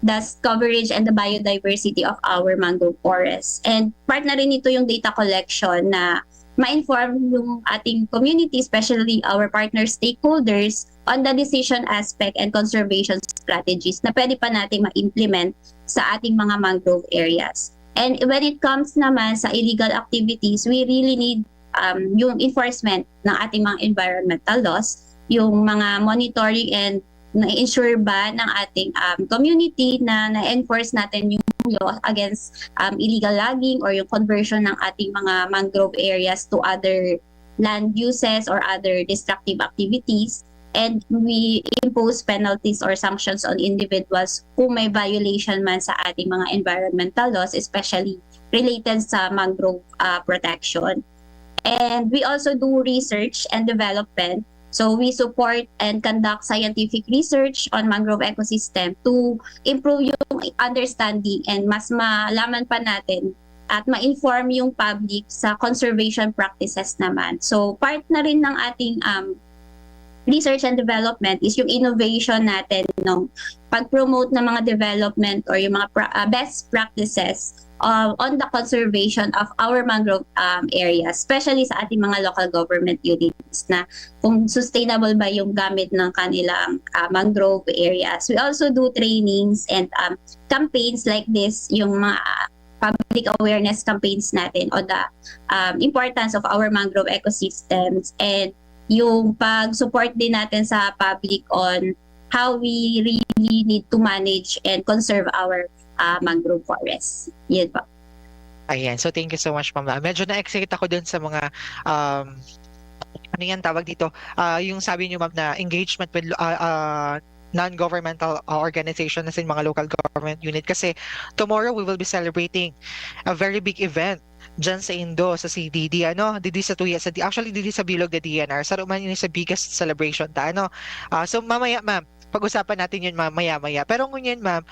the coverage, and the biodiversity of our mangrove forests. And part na rin nito yung data collection na ma-inform yung ating community, especially our partner stakeholders, on the decision aspect and conservation strategies na pwede pa natin ma-implement sa ating mga mangrove areas. And when it comes naman sa illegal activities, we really need um, yung enforcement ng ating mga environmental laws, yung mga monitoring and na-ensure ba ng ating um, community na na-enforce natin yung law against um, illegal logging or yung conversion ng ating mga mangrove areas to other land uses or other destructive activities. And we impose penalties or sanctions on individuals kung may violation man sa ating mga environmental laws, especially related sa mangrove uh, protection. And we also do research and development. So we support and conduct scientific research on mangrove ecosystem to improve yung understanding and mas malaman pa natin at ma-inform yung public sa conservation practices naman. So part na rin ng ating um, research and development is yung innovation natin, no? Pag-promote ng mga development or yung mga pra- uh, best practices uh, on the conservation of our mangrove um, areas, especially sa ating mga local government units na kung sustainable ba yung gamit ng kanilang uh, mangrove areas. We also do trainings and um, campaigns like this, yung mga uh, public awareness campaigns natin on the um, importance of our mangrove ecosystems and yung pag-support din natin sa public on how we really need to manage and conserve our uh, mangrove forests. Yun po. Ayan. So, thank you so much, Ma'am. Medyo na-excite ako dun sa mga um, ano yan tawag dito, ah, yung sabi niyo, ma'am, na engagement with, ah, ah, non-governmental, ah, organization, as in mga local government unit. Kasi tomorrow we will be celebrating a very big event diyan sa Indo, sa C D D, ano, didi sa tuya, sa di-, actually, didi sa bilog na D N R, saro man ini sa biggest celebration ta, ano. Ah, so mamaya, ma'am, pag-usapan natin yun mamaya-maya. Pero ngunyan, ma'am,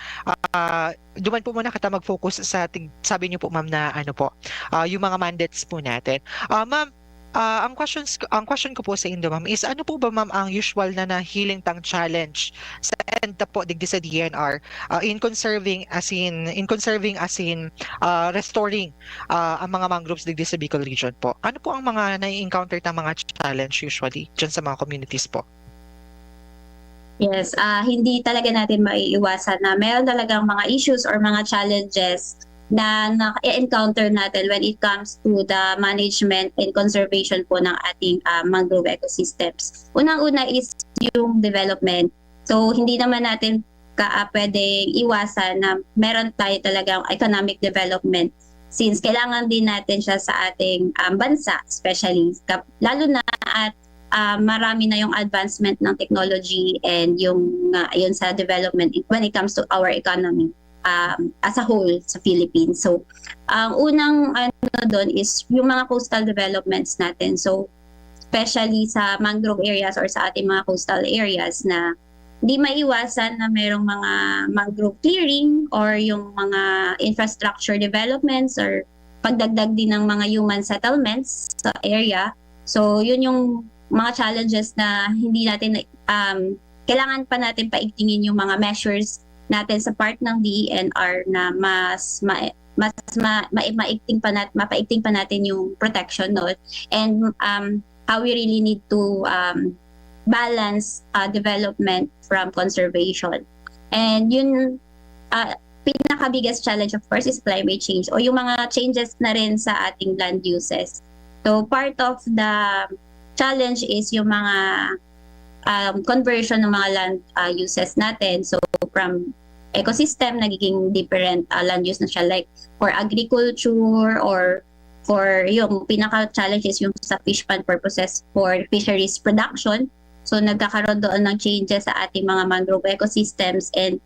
ah, duman po muna kita mag-focus sa tig-, sabi niyo po, ma'am, na ano po, ah, yung mga mandates po natin. Ah, ma'am, ah, ang questions ko, ang question ko po sa indo, ma'am, is ano po ba, ma'am, ang usual na nahiling tang challenge sa end po digdi sa D N R, ah, in conserving, as in, in conserving, as in, ah, restoring, ah, ang mga mangroves digdi sa Bicol region po? Ano po ang mga nai-encounter tang mga challenge usually diyan sa mga communities po? Yes, ah, hindi talaga natin maiiwasan na meron talagang mga issues or mga challenges na na-encounter natin when it comes to the management and conservation po ng ating, ah, mangrove ecosystems. Unang-una is yung development. So, hindi naman natin ka ah, pwedeng iwasan na meron tayo talagang economic development since kailangan din natin siya sa ating, um, bansa, especially kap lalo na at, ah, marami na yung advancement ng technology and yung, ah, yun sa development when it comes to our economy, um, as a whole sa Philippines. So, ang unang ano dun is yung mga coastal developments natin. So, especially sa mangrove areas or sa ating mga coastal areas na di maiwasan na merong mga mangrove clearing or yung mga infrastructure developments or pagdagdag din ng mga human settlements sa area. So, yun yung mga challenges na hindi natin, um, kailangan pa natin paigtingin yung mga measures natin sa part ng D E N R na mas ma-, mas ma-, ma-, maigting pa nat-, mapaigting pa natin yung protection, no? And, um, how we really need to, um, balance, uh, development from conservation. And yun, uh, pinaka-biggest challenge, of course, is climate change o yung mga changes na rin sa ating land uses. So, part of the challenge is yung mga, um, conversion ng mga land, uh, uses natin. So, from ecosystem, nagiging different, uh, land use na siya. Like, for agriculture or for yung pinaka-challenge is yung sa fish pond purposes for fisheries production. So, nagkakaroon doon ng changes sa ating mga mangrove ecosystems and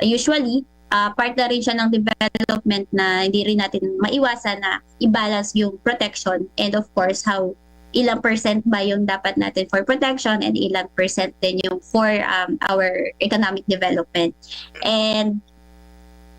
usually, ah, part na rin siya ng development na hindi rin natin maiwasan na i-balance yung protection and of course, how ilang percent ba yung dapat natin for protection and ilang percent din yung for, um, our economic development. And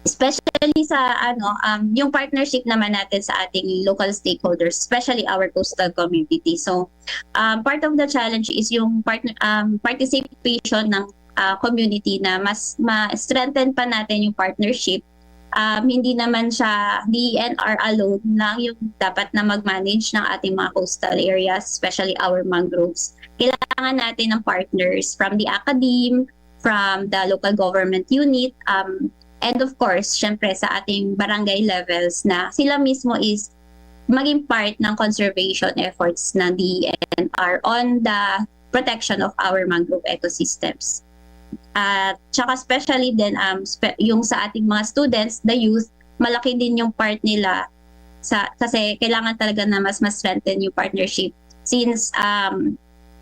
especially sa ano, um, yung partnership naman natin sa ating local stakeholders, especially our coastal community. So, um, part of the challenge is yung partner, um, participation ng, ah, community na mas ma-strengthen pa natin yung partnership. Um, hindi naman siya D E N R alone lang yung dapat na mag-manage ng ating mga coastal areas, especially our mangroves. Kailangan natin ng partners from the academe, from the local government unit, um, and of course, syempre sa ating barangay levels na sila mismo is maging part ng conservation efforts ng D E N R on the protection of our mangrove ecosystems. At saka especially din, um, spe-, yung sa ating mga students, the youth, malaki din yung part nila sa, kasi kailangan talaga na mas mas strengthen yung partnership since, um,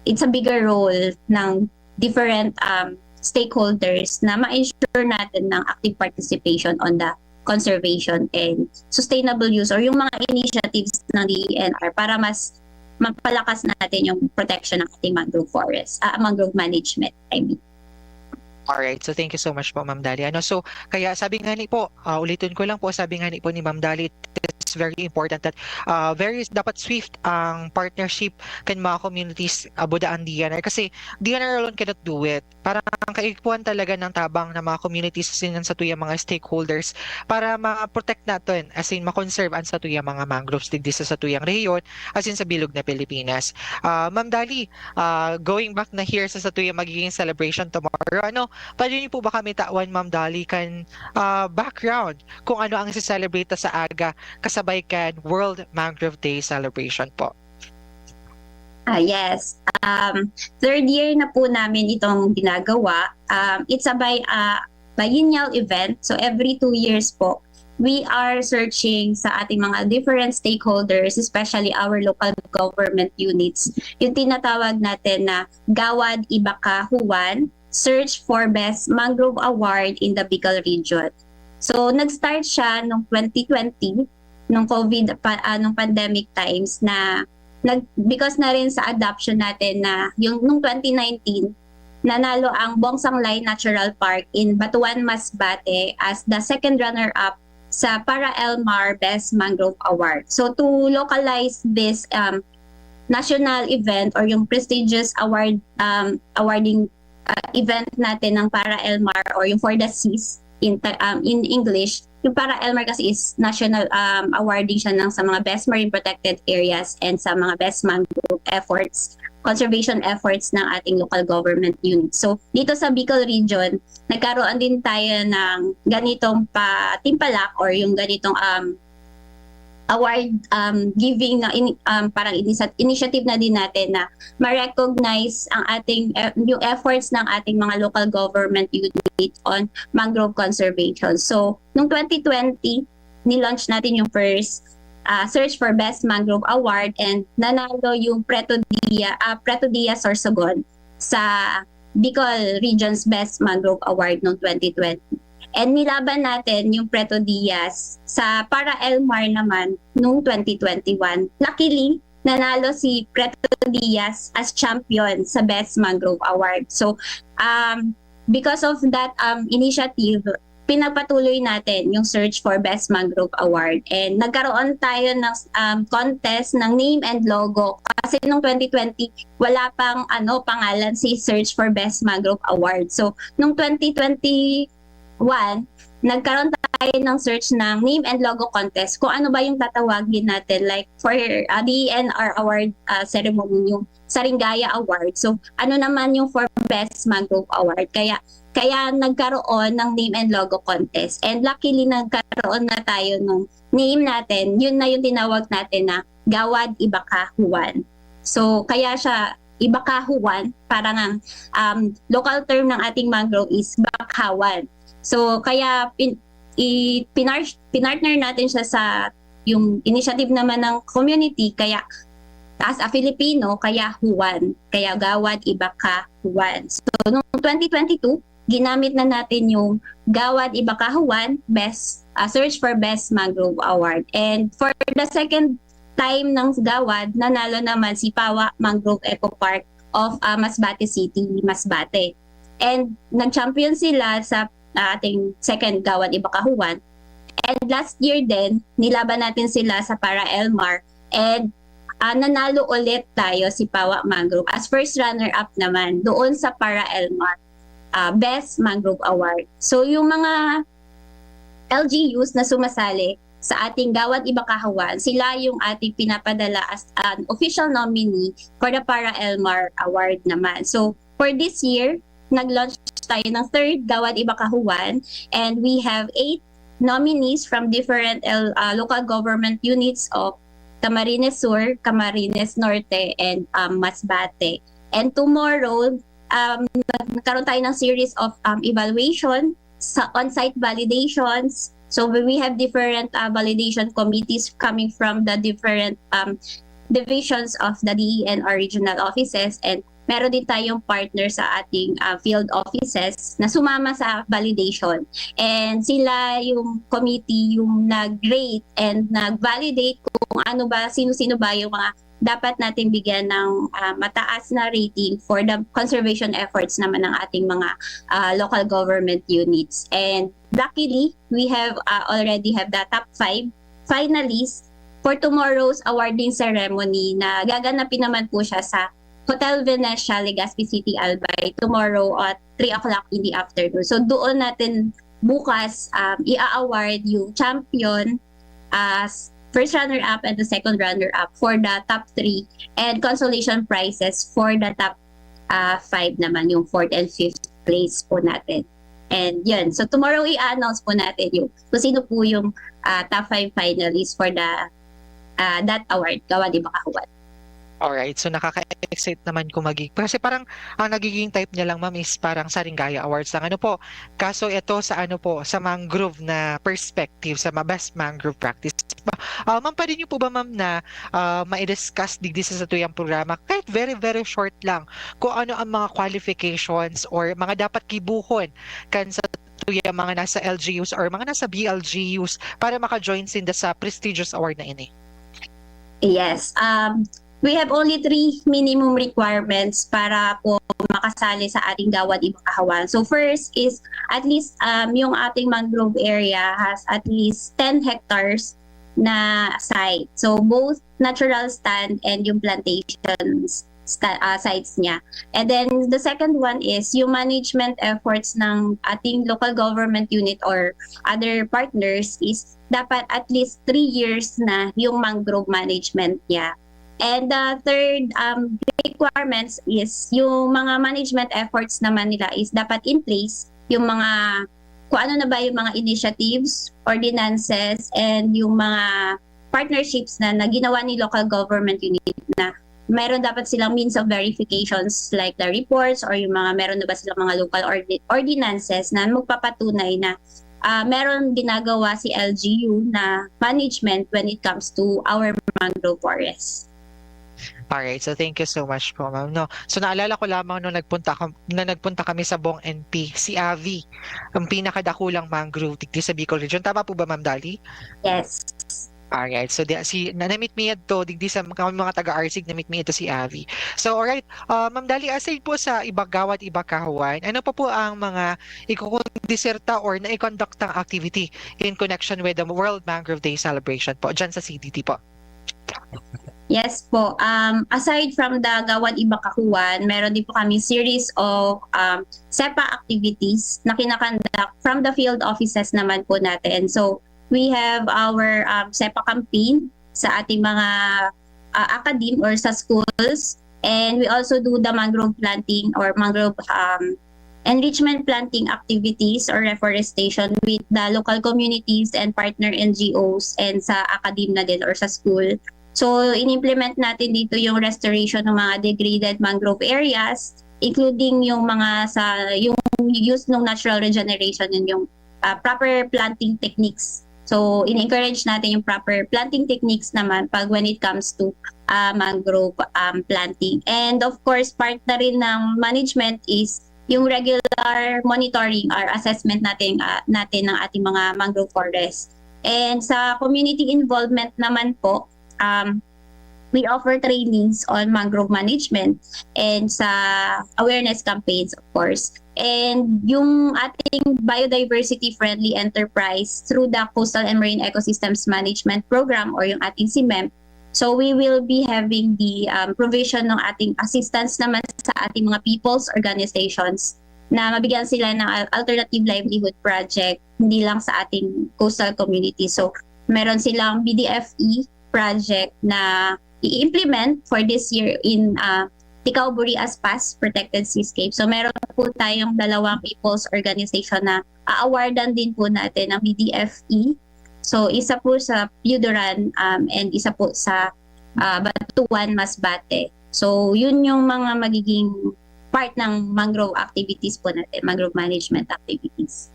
it's a bigger role ng different, um, stakeholders na ma-ensure natin ng active participation on the conservation and sustainable use or yung mga initiatives ng D E N R para mas mapalakas natin yung protection ng ating mangrove forest, ah, mangrove management, I mean. Alright, so thank you so much po, Ma'am Dali. Ano, so, kaya sabi nga ni po, ah, ulitin ko lang po, sabi nga ni po ni Ma'am Dali, it's very important that, ah, very, dapat swift ang partnership kan mga communities, ah, buda ang D N R. Kasi D N R alone cannot do it. Parang kaipuhan talaga ng tabang ng mga communities, as in, sa tuyang mga stakeholders para ma-protect natin, as in, ma-conserve ang sa tuyang mga mangroves digdi sa, sa tuyang rehiyon, as in, sa bilog na Pilipinas. Ah, Ma'am Dali, ah, going back na here sa, sa tuyang magiging celebration tomorrow, ano, pwede niyo po ba kami tawan, Ma'am Dali, kan, ah, background kung ano ang isi-celebrate sa aga kasabay kan World Mangrove Day celebration po? Ah, yes. Um, third year na po namin itong ginagawa. Um, it's a bi-, ah, biennial event. So, every two years po, we are searching sa ating mga different stakeholders, especially our local government units, yung tinatawag natin na Gawad Ibakahuan Search for Best Mangrove Award in the Bicol Region. So, nag-start siya noong twenty twenty, nung COVID, pa, ah, nung pandemic times na nag, because na rin sa adoption natin na yung nung twenty nineteen, nanalo ang Bongsanglay Natural Park in Batuan, Masbate as the second runner-up sa Para-Elmar Best Mangrove Award. So to localize this um, national event or yung prestigious award um, awarding uh, event natin ng Para-Elmar or yung For the Seas in, um, in English, yung Para-Elmar kasi is national um, awarding siya ng sa mga best marine protected areas and sa mga best mangrove efforts, conservation efforts ng ating local government unit. So, dito sa Bicol region, nagkaroon din tayo ng ganitong patimpalak or yung ganitong um, award um, giving na in, um, parang inisa- initiative na din natin na ma-recognize ang ating e- yung efforts ng ating mga local government unit on mangrove conservation. So, nung twenty twenty, nilaunch natin yung first uh, Search for Best Mangrove Award and nanalo yung Preto Dia, uh, Preto Dia Sorsogon sa Bicol Region's Best Mangrove Award noong twenty twenty. And nilaban natin yung Preto Diaz sa Para Elmar naman noong twenty twenty-one. Luckily, nanalo si Preto Diaz as champion sa Best Mangrove Award. So, um, because of that um, initiative, pinagpatuloy natin yung search for Best Mangrove Award. And nagkaroon tayo ng um, contest ng name and logo. Kasi nung twenty twenty, wala pang ano pangalan si Search for Best Mangrove Award. So, nung twenty twenty-one, nagkaroon tayo ng search ng name and logo contest. Kung ano ba yung tatawagin natin, like for uh, D E N R award uh, ceremony, yung Saringaya Award. So, ano naman yung for Best Mangrove Award? Kaya kaya nagkaroon ng name and logo contest. And luckily, nagkaroon na tayo ng name natin. Yun na yung tinawag natin na Gawad Ibakahuan. So, kaya siya Ibakahuan, parang ang um, local term ng ating mangrove is bakhawan. So, kaya pin, i, pinar, pinartner natin siya sa yung initiative naman ng community, kaya as a Filipino, kaya Huan, kaya Gawad Ibakahuan. So, noong twenty twenty-two, ginamit na natin yung Gawad Ibakahuan Best uh, Search for Best Mangrove Award. And for the second time ng Gawad, nanalo naman si Pawa Mangrove Eco Park of uh, Masbate City, Masbate. And nag-champion sila sa uh, ating second Gawad Ibakahuan. And last year din, nilaban natin sila sa Para Elmar. And uh, nanalo ulit tayo si Pawa Mangrove as first runner-up naman doon sa Para Elmar uh, Best Mangrove Award. So yung mga L G Us na sumasali sa ating Gawad Ibakahuan, sila yung ating pinapadala as an official nominee for the Para Elmar Award naman. So for this year, nag-launch tayo ng third Gawad Ibakahuan, and we have eight nominees from different uh, local government units of Camarines Sur, Camarines Norte, and um, Masbate. And tomorrow, um, nagkaroon tayo ng series of um, evaluation sa on-site validations. So we have different uh, validation committees coming from the different um, divisions of the D E N R regional offices, and meron din tayong partner sa ating uh, field offices na sumama sa validation. And sila yung committee yung nag-rate and nag-validate kung ano ba, sino-sino ba yung mga dapat natin bigyan ng uh, mataas na rating for the conservation efforts naman ng ating mga uh, local government units. And luckily, we have uh, already have the top five finalists for tomorrow's awarding ceremony na gaganapin naman po siya sa Hotel Venecia, Legazpi City, Albay tomorrow at three o'clock in the afternoon. So doon natin bukas um, i-award yung champion as first runner-up and the second runner-up for the top three and consolation prizes for the top uh, five naman, yung fourth and fifth place po natin. And yun, so tomorrow i-announce po natin yung kung sino po yung uh, top five finalists for the uh, that award, Gawad Ibakahuan. Alright, so nakaka-excite naman kung magi-, kasi parang ang nagiging type niya lang, ma'am, is parang Saringaya Awards lang. Ano po? Kaso ito sa ano po, sa mangrove na perspective, sa ma-, best mangrove practice. Ma-, ah, ma'am, pwede niyo po ba, ma'am, na, ah, mai-discuss digdi sa satuyang programa, kahit very, very short lang, kung ano ang mga qualifications or mga dapat gibohon kan satuyang mga nasa L G Us or mga nasa B L G Us para maka-join sinda sa prestigious award na ini? Yes. Um, we have only three minimum requirements para po makasali sa ating Gawad Ibakahawan. So first is at least um, yung ating mangrove area has at least ten hectares na site. So both natural stand and yung plantations sta- uh, sites niya. And then the second one is yung management efforts ng ating local government unit or other partners is dapat at least three years na yung mangrove management niya. And the third um, requirements is yung mga management efforts naman nila is dapat in place yung mga kung ano na ba yung mga initiatives, ordinances, and yung mga partnerships na, na ginawa ni local government unit na meron dapat silang means of verifications like the reports or yung mga meron na ba silang mga local ordi- ordinances na magpapatunay na ah, meron ginagawa si L G U na management when it comes to our mangrove forest. Alright, so thank you so much po, ma'am. No? So naalala ko lamang nung nagpunta, kam- na nagpunta kami sa Bong N P, si Avi, ang pinakadakulang mangrove digdi sa Bicol Region. Tama po ba, Ma'am Dali? Yes. Alright, so di, si na namit mi adto digdi sa kami mga taga Arsig, namit mi adto si Avi. So alright, uh, Ma'am Dali, aside po sa Ibagaw at Ibakahuan, ano pa po ang mga ikukondiserta or na-conduct ang activity in connection with the World Mangrove Day celebration po dyan sa C D T po? Yes po. Um, aside from the Gawad Ibakahuan, meron din po kami series of um, SEPA activities na kinakandak from the field offices naman po natin. So, we have our um, SEPA campaign sa ating mga uh, academe or sa schools. And we also do the mangrove planting or mangrove um, enrichment planting activities or reforestation with the local communities and partner N G Os and sa academe na din or sa school. So, in-implement natin dito yung restoration ng mga degraded mangrove areas, including yung mga sa yung use ng natural regeneration and yung uh, proper planting techniques. So, in-encourage natin yung proper planting techniques naman pag when it comes to uh, mangrove um, planting. And of course, part na rin ng management is yung regular monitoring or assessment natin uh, natin ng ating mga mangrove forest. And sa community involvement naman po, um, we offer trainings on mangrove management and sa awareness campaigns, of course. And yung ating biodiversity-friendly enterprise through the Coastal and Marine Ecosystems Management Program or yung ating CMEMP. So we will be having the um, provision ng ating assistance naman sa ating mga people's organizations na mabigyan sila ng al- alternative livelihood project, hindi lang sa ating coastal community. So meron silang B D F E project na i-implement for this year in uh, Ticao Buri Aspas Protected Seascape. So meron po tayong dalawang people's organization na a-awardan din po natin ng B D F E. So isa po sa Pioduran um, and isa po sa uh, Batuan, Masbate. So yun yung mga magiging part ng mangrove activities po natin, mangrove management activities.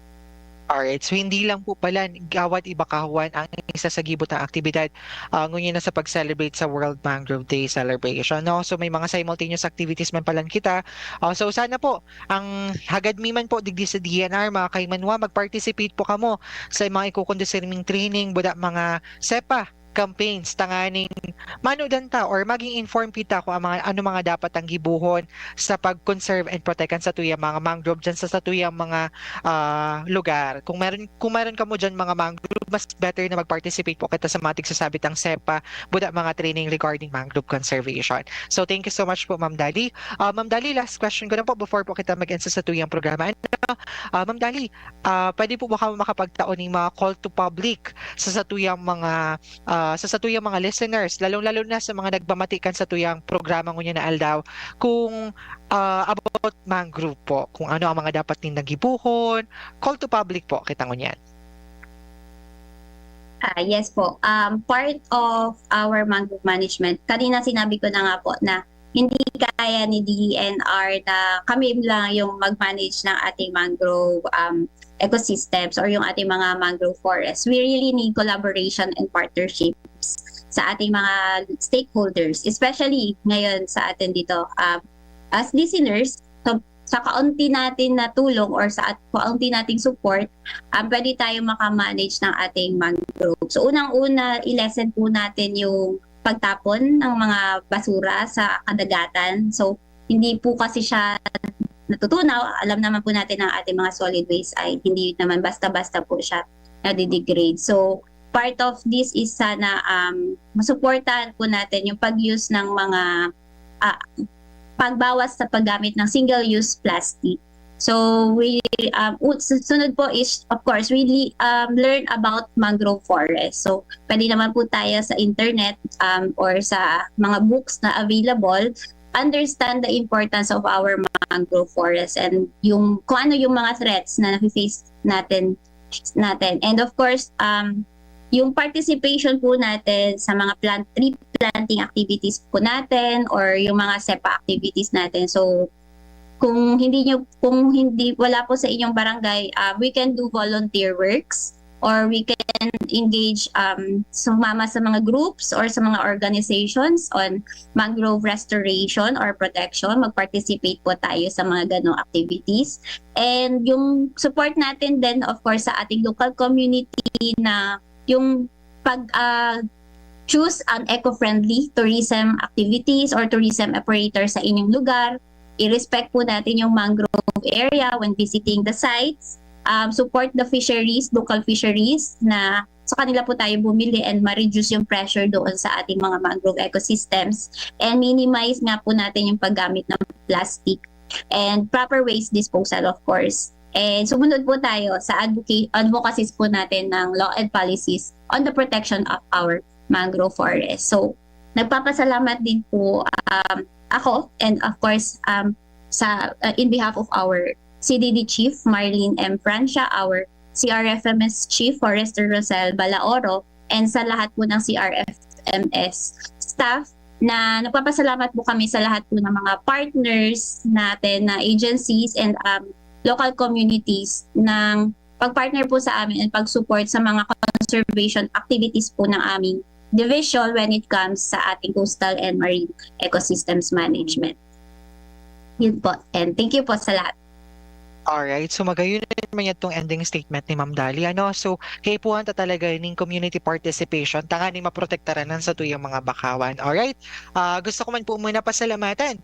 Alright, so hindi lang po pala Gawad Ibakahuan ang isa sa gibot ng aktibidad uh, ngunyan na sa pag-celebrate sa World Mangrove Day celebration. No? So may mga simultaneous activities man pala kita. Uh, so sana po, ang hagad mi man po digdi sa D N R, mga kaimanwa, mag-participate po kamo sa mga ikukondusir ming training, buda mga SEPA campaigns tanganing manudan ta or maging informed kita kung ang mga ano mga dapat ang gibuhon sa pag-conserve and protect kan satuyang mga mangrove dyan sa satuyang mga uh, lugar. Kung meron kung meron kamo dyan mga mangrove, mas better na mag-participate po kita sa mga tigsasabit ng SEPA buda mga training regarding mangrove conservation. So thank you so much po, Ma'am Dali. Uh, Ma'am Dali, last question ko na po before po kita mag-end sa satuyang programa. Ano, uh, Ma'am Dali, uh, pwede po ba kamo makapagtaon ng mga call to public sa satuyang mga uh, sa satuyang mga listeners, lalong-lalo na sa mga nagpamati kan satuyang programa ngunyan na aldaw, kung uh, about mangrove po, kung ano ang mga dapat nindang gibuhon, call to public po kita ngunyan. Ah, yes po. Um, part of our mangrove management, kanina sinabi ko na nga po na hindi kaya ni D E N R na kami lang yung mag-manage ng ating mangrove, um, ecosystems or yung ating mga mangrove forests. We really need collaboration and partnerships sa ating mga stakeholders, especially ngayon sa atin dito. Um, as listeners, sa, sa kaunti natin na tulong or sa at, kaunti nating support, um, pwede tayo makamanage ng ating mangrove. So, unang-una, i-lessen po natin yung pagtapon ng mga basura sa kadagatan. So, hindi po kasi siya natutunaw. Alam naman po natin na ang ating mga solid waste ay hindi naman basta-basta po siya nadidegrade. So, part of this is sana, um, masuportahan po natin yung pag-use ng mga, ah, pagbawas sa paggamit ng single-use plastic. So, we, um, u-, su-, sunod po is, of course, we le-, um, learn about mangrove forest. So, pwede naman po tayo sa internet, um, or sa mga books na available, understand the importance of our mangrove forest and yung kung ano yung mga threats na nafe-face natin, natin. And of course, um, yung participation po natin sa mga plant, tree planting activities po natin or yung mga sepa activities natin. So, kung hindi nyo, kung hindi, wala po sa inyong barangay, ah, we can do volunteer works or we can engage, um, sumama sa mga groups or sa mga organizations on mangrove restoration or protection. Mag-participate po tayo sa mga ganong activities. And yung support natin din, of course, sa ating local community na yung pag, ah, choose an eco-friendly tourism activities or tourism operator sa inyong lugar. I-respect po natin yung mangrove area when visiting the sites. Um, support the fisheries, local fisheries, na sa kanila po tayo bumili and ma-reduce yung pressure doon sa ating mga mangrove ecosystems. And minimize nga po natin yung paggamit ng plastic and proper waste disposal, of course. And sumunod po tayo sa advoca-, advocacies po natin ng law and policies on the protection of our mangrove forest. So, nagpapasalamat din po, um, ako and of course, um, sa, uh, in behalf of our C D D Chief, Marlene M. Francia, our C R F M S Chief, Forester Rosel Balaoro, and sa lahat po ng C R F M S staff na nagpapasalamat po kami sa lahat po ng mga partners natin na agencies and, um, local communities ng pag-partner po sa amin and pag-support sa mga conservation activities po ng aming division when it comes sa ating coastal and marine ecosystems management. Yun po. And thank you po sa lahat. Alright, so magayon naman itong ending statement ni Ma'am Dali, ano? So, kaipuhan ta talaga ning community participation, tanganing maprotektaran ang satuyang mga bakawan. Alright? Ah, gusto ko man po muna pasalamatan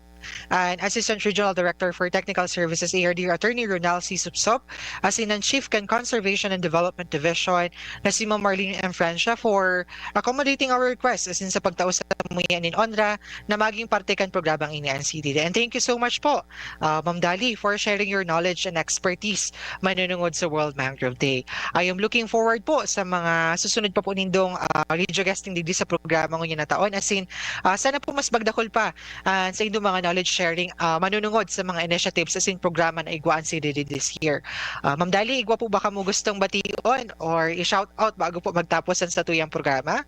an Assistant Regional Director for Technical Services, A R D, Attorney Ronald C. Supsop, asin an Chief kan Conservation and Development Division na si Ma'am Marlene M. Francia for accommodating our request, asin sa pagtao sa muya nin onra na maging parte kan programang ini an C D D. And thank you so much po, ah, Ma'am Dali, for sharing your knowledge and expertise manunungod sa World Mangrove Day. I am looking forward po sa mga susunod pa po nindong, ah, radio guesting digdi sa programa ngunyan na taon. Asin, ah, sana po mas magdakul pa, ah, sa indong mga knowledge sharing, ah, manunungod sa mga initiatives asin programa na igwa an C D D this year. Ah, Ma'am Dali, igwa po ba kamo gustong bation or i-shout out bago po magtapos an satuyang programa?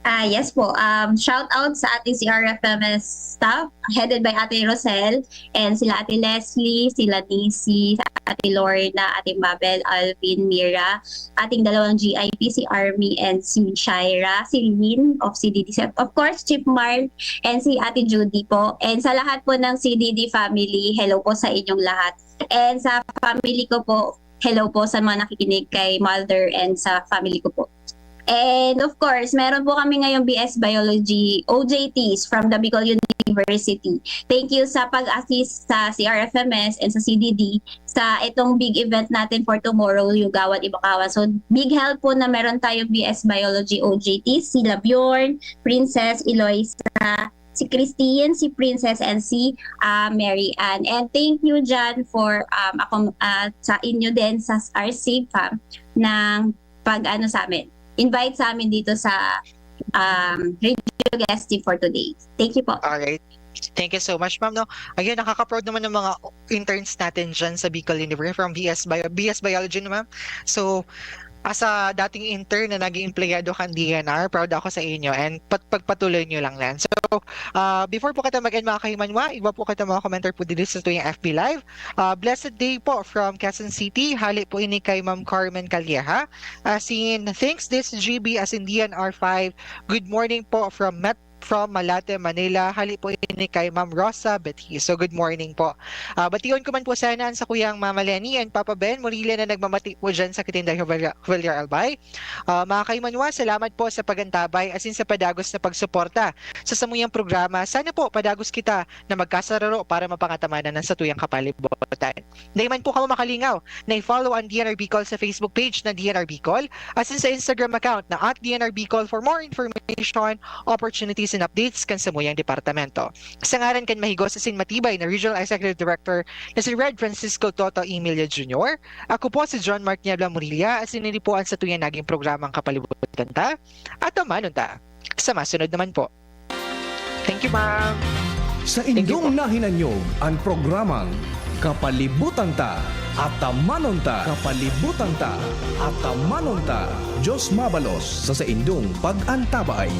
Ah, yes po. Um, shout out sa ating C R F M S staff headed by Ate Rosel and sila Ate Leslie, sila Nisi, Ate Lorna, Ate Mabel, Alvin, Mira, ating dalawang G I P, si Army and si Shaira, si Lynn of C D D, of course, Chief Mark, and si Ate Judy po. And sa lahat po ng C D D family, hello po sa inyong lahat. And sa family ko po, hello po sa mga nakikinig kay Mother and sa family ko po. And of course, meron po kami ngayong B S Biology O J Ts from the Bicol University. Thank you sa pag-assist sa C R F M S and sa C D D sa itong big event natin for tomorrow, Ligawan i Bakawan. So, big help po na meron tayong B S Biology O J Ts, sila Bjorn, Princess, Eloisa, si Christine, si Princess, and si, ah, Mary Ann. And thank you, Jan, for, um, akong, ah, sa inyo din sa R C P A M ng pag-ano sa amin, invite sa amin dito sa, um, radio guesting for today. Thank you po. Alright. Thank you so much, ma'am, no? Ayun, nakaka-proud naman ng mga interns natin dyan sa Bicol University from B S Bio, B S Biology, no, ma'am? So, as a dating intern na naging empleyado kan D N R, proud ako sa inyo and pat-, pagpatuloy nyo lang yan. So, ah, before po kita mag-end, mga kahimanwa, iba po kita mga commenter po dito sa tuyang F B Live. Ah, blessed day po from Quezon City. Hali po ini kay Ma'am Carmen Calleja. As in, thanks this G B as in D N R five. Good morning po from Met from Malate, Manila. Hali po ini kay Ma'am Rosa Bethi. So, good morning po. Ah, bation ko man po sana an sakuyang Mama Leni and Papa Ben Murilla na nagmamati po dyan sa Kitinday, Javier, Javier Albay. Ah, mga kahimanwa, salamat po sa pagantabay asin sa padagos na pagsuporta sa samuyang programa. Sana po padagos kita na magkasararo para mapangatamanan ang satuyang kapalibutan. Dai man po kamo makalingaw na i-follow ang D N R Bicol sa Facebook page ng D N R Bicol asin sa Instagram account na at D N R Bicol for more information, opportunities, and updates kan samuyang departamento. Sa ngaran kan mahigos asin matibay na Regional Executive Director na si Red Francisco Toto Emilia Junior, ako po si John Mark Niebla Murilla, asin ini po ang satuyang naging programang Kapalibutan Ta, Atamanon Ta. Sa masunod naman po. Thank you, ma'am. Sa indong nahinanyog an programang Kapalibutan Ta, Atamanon Ta, Kapalibutan Ta, Atamanon Ta, Diyos mabalos sa saindong pag-antabay.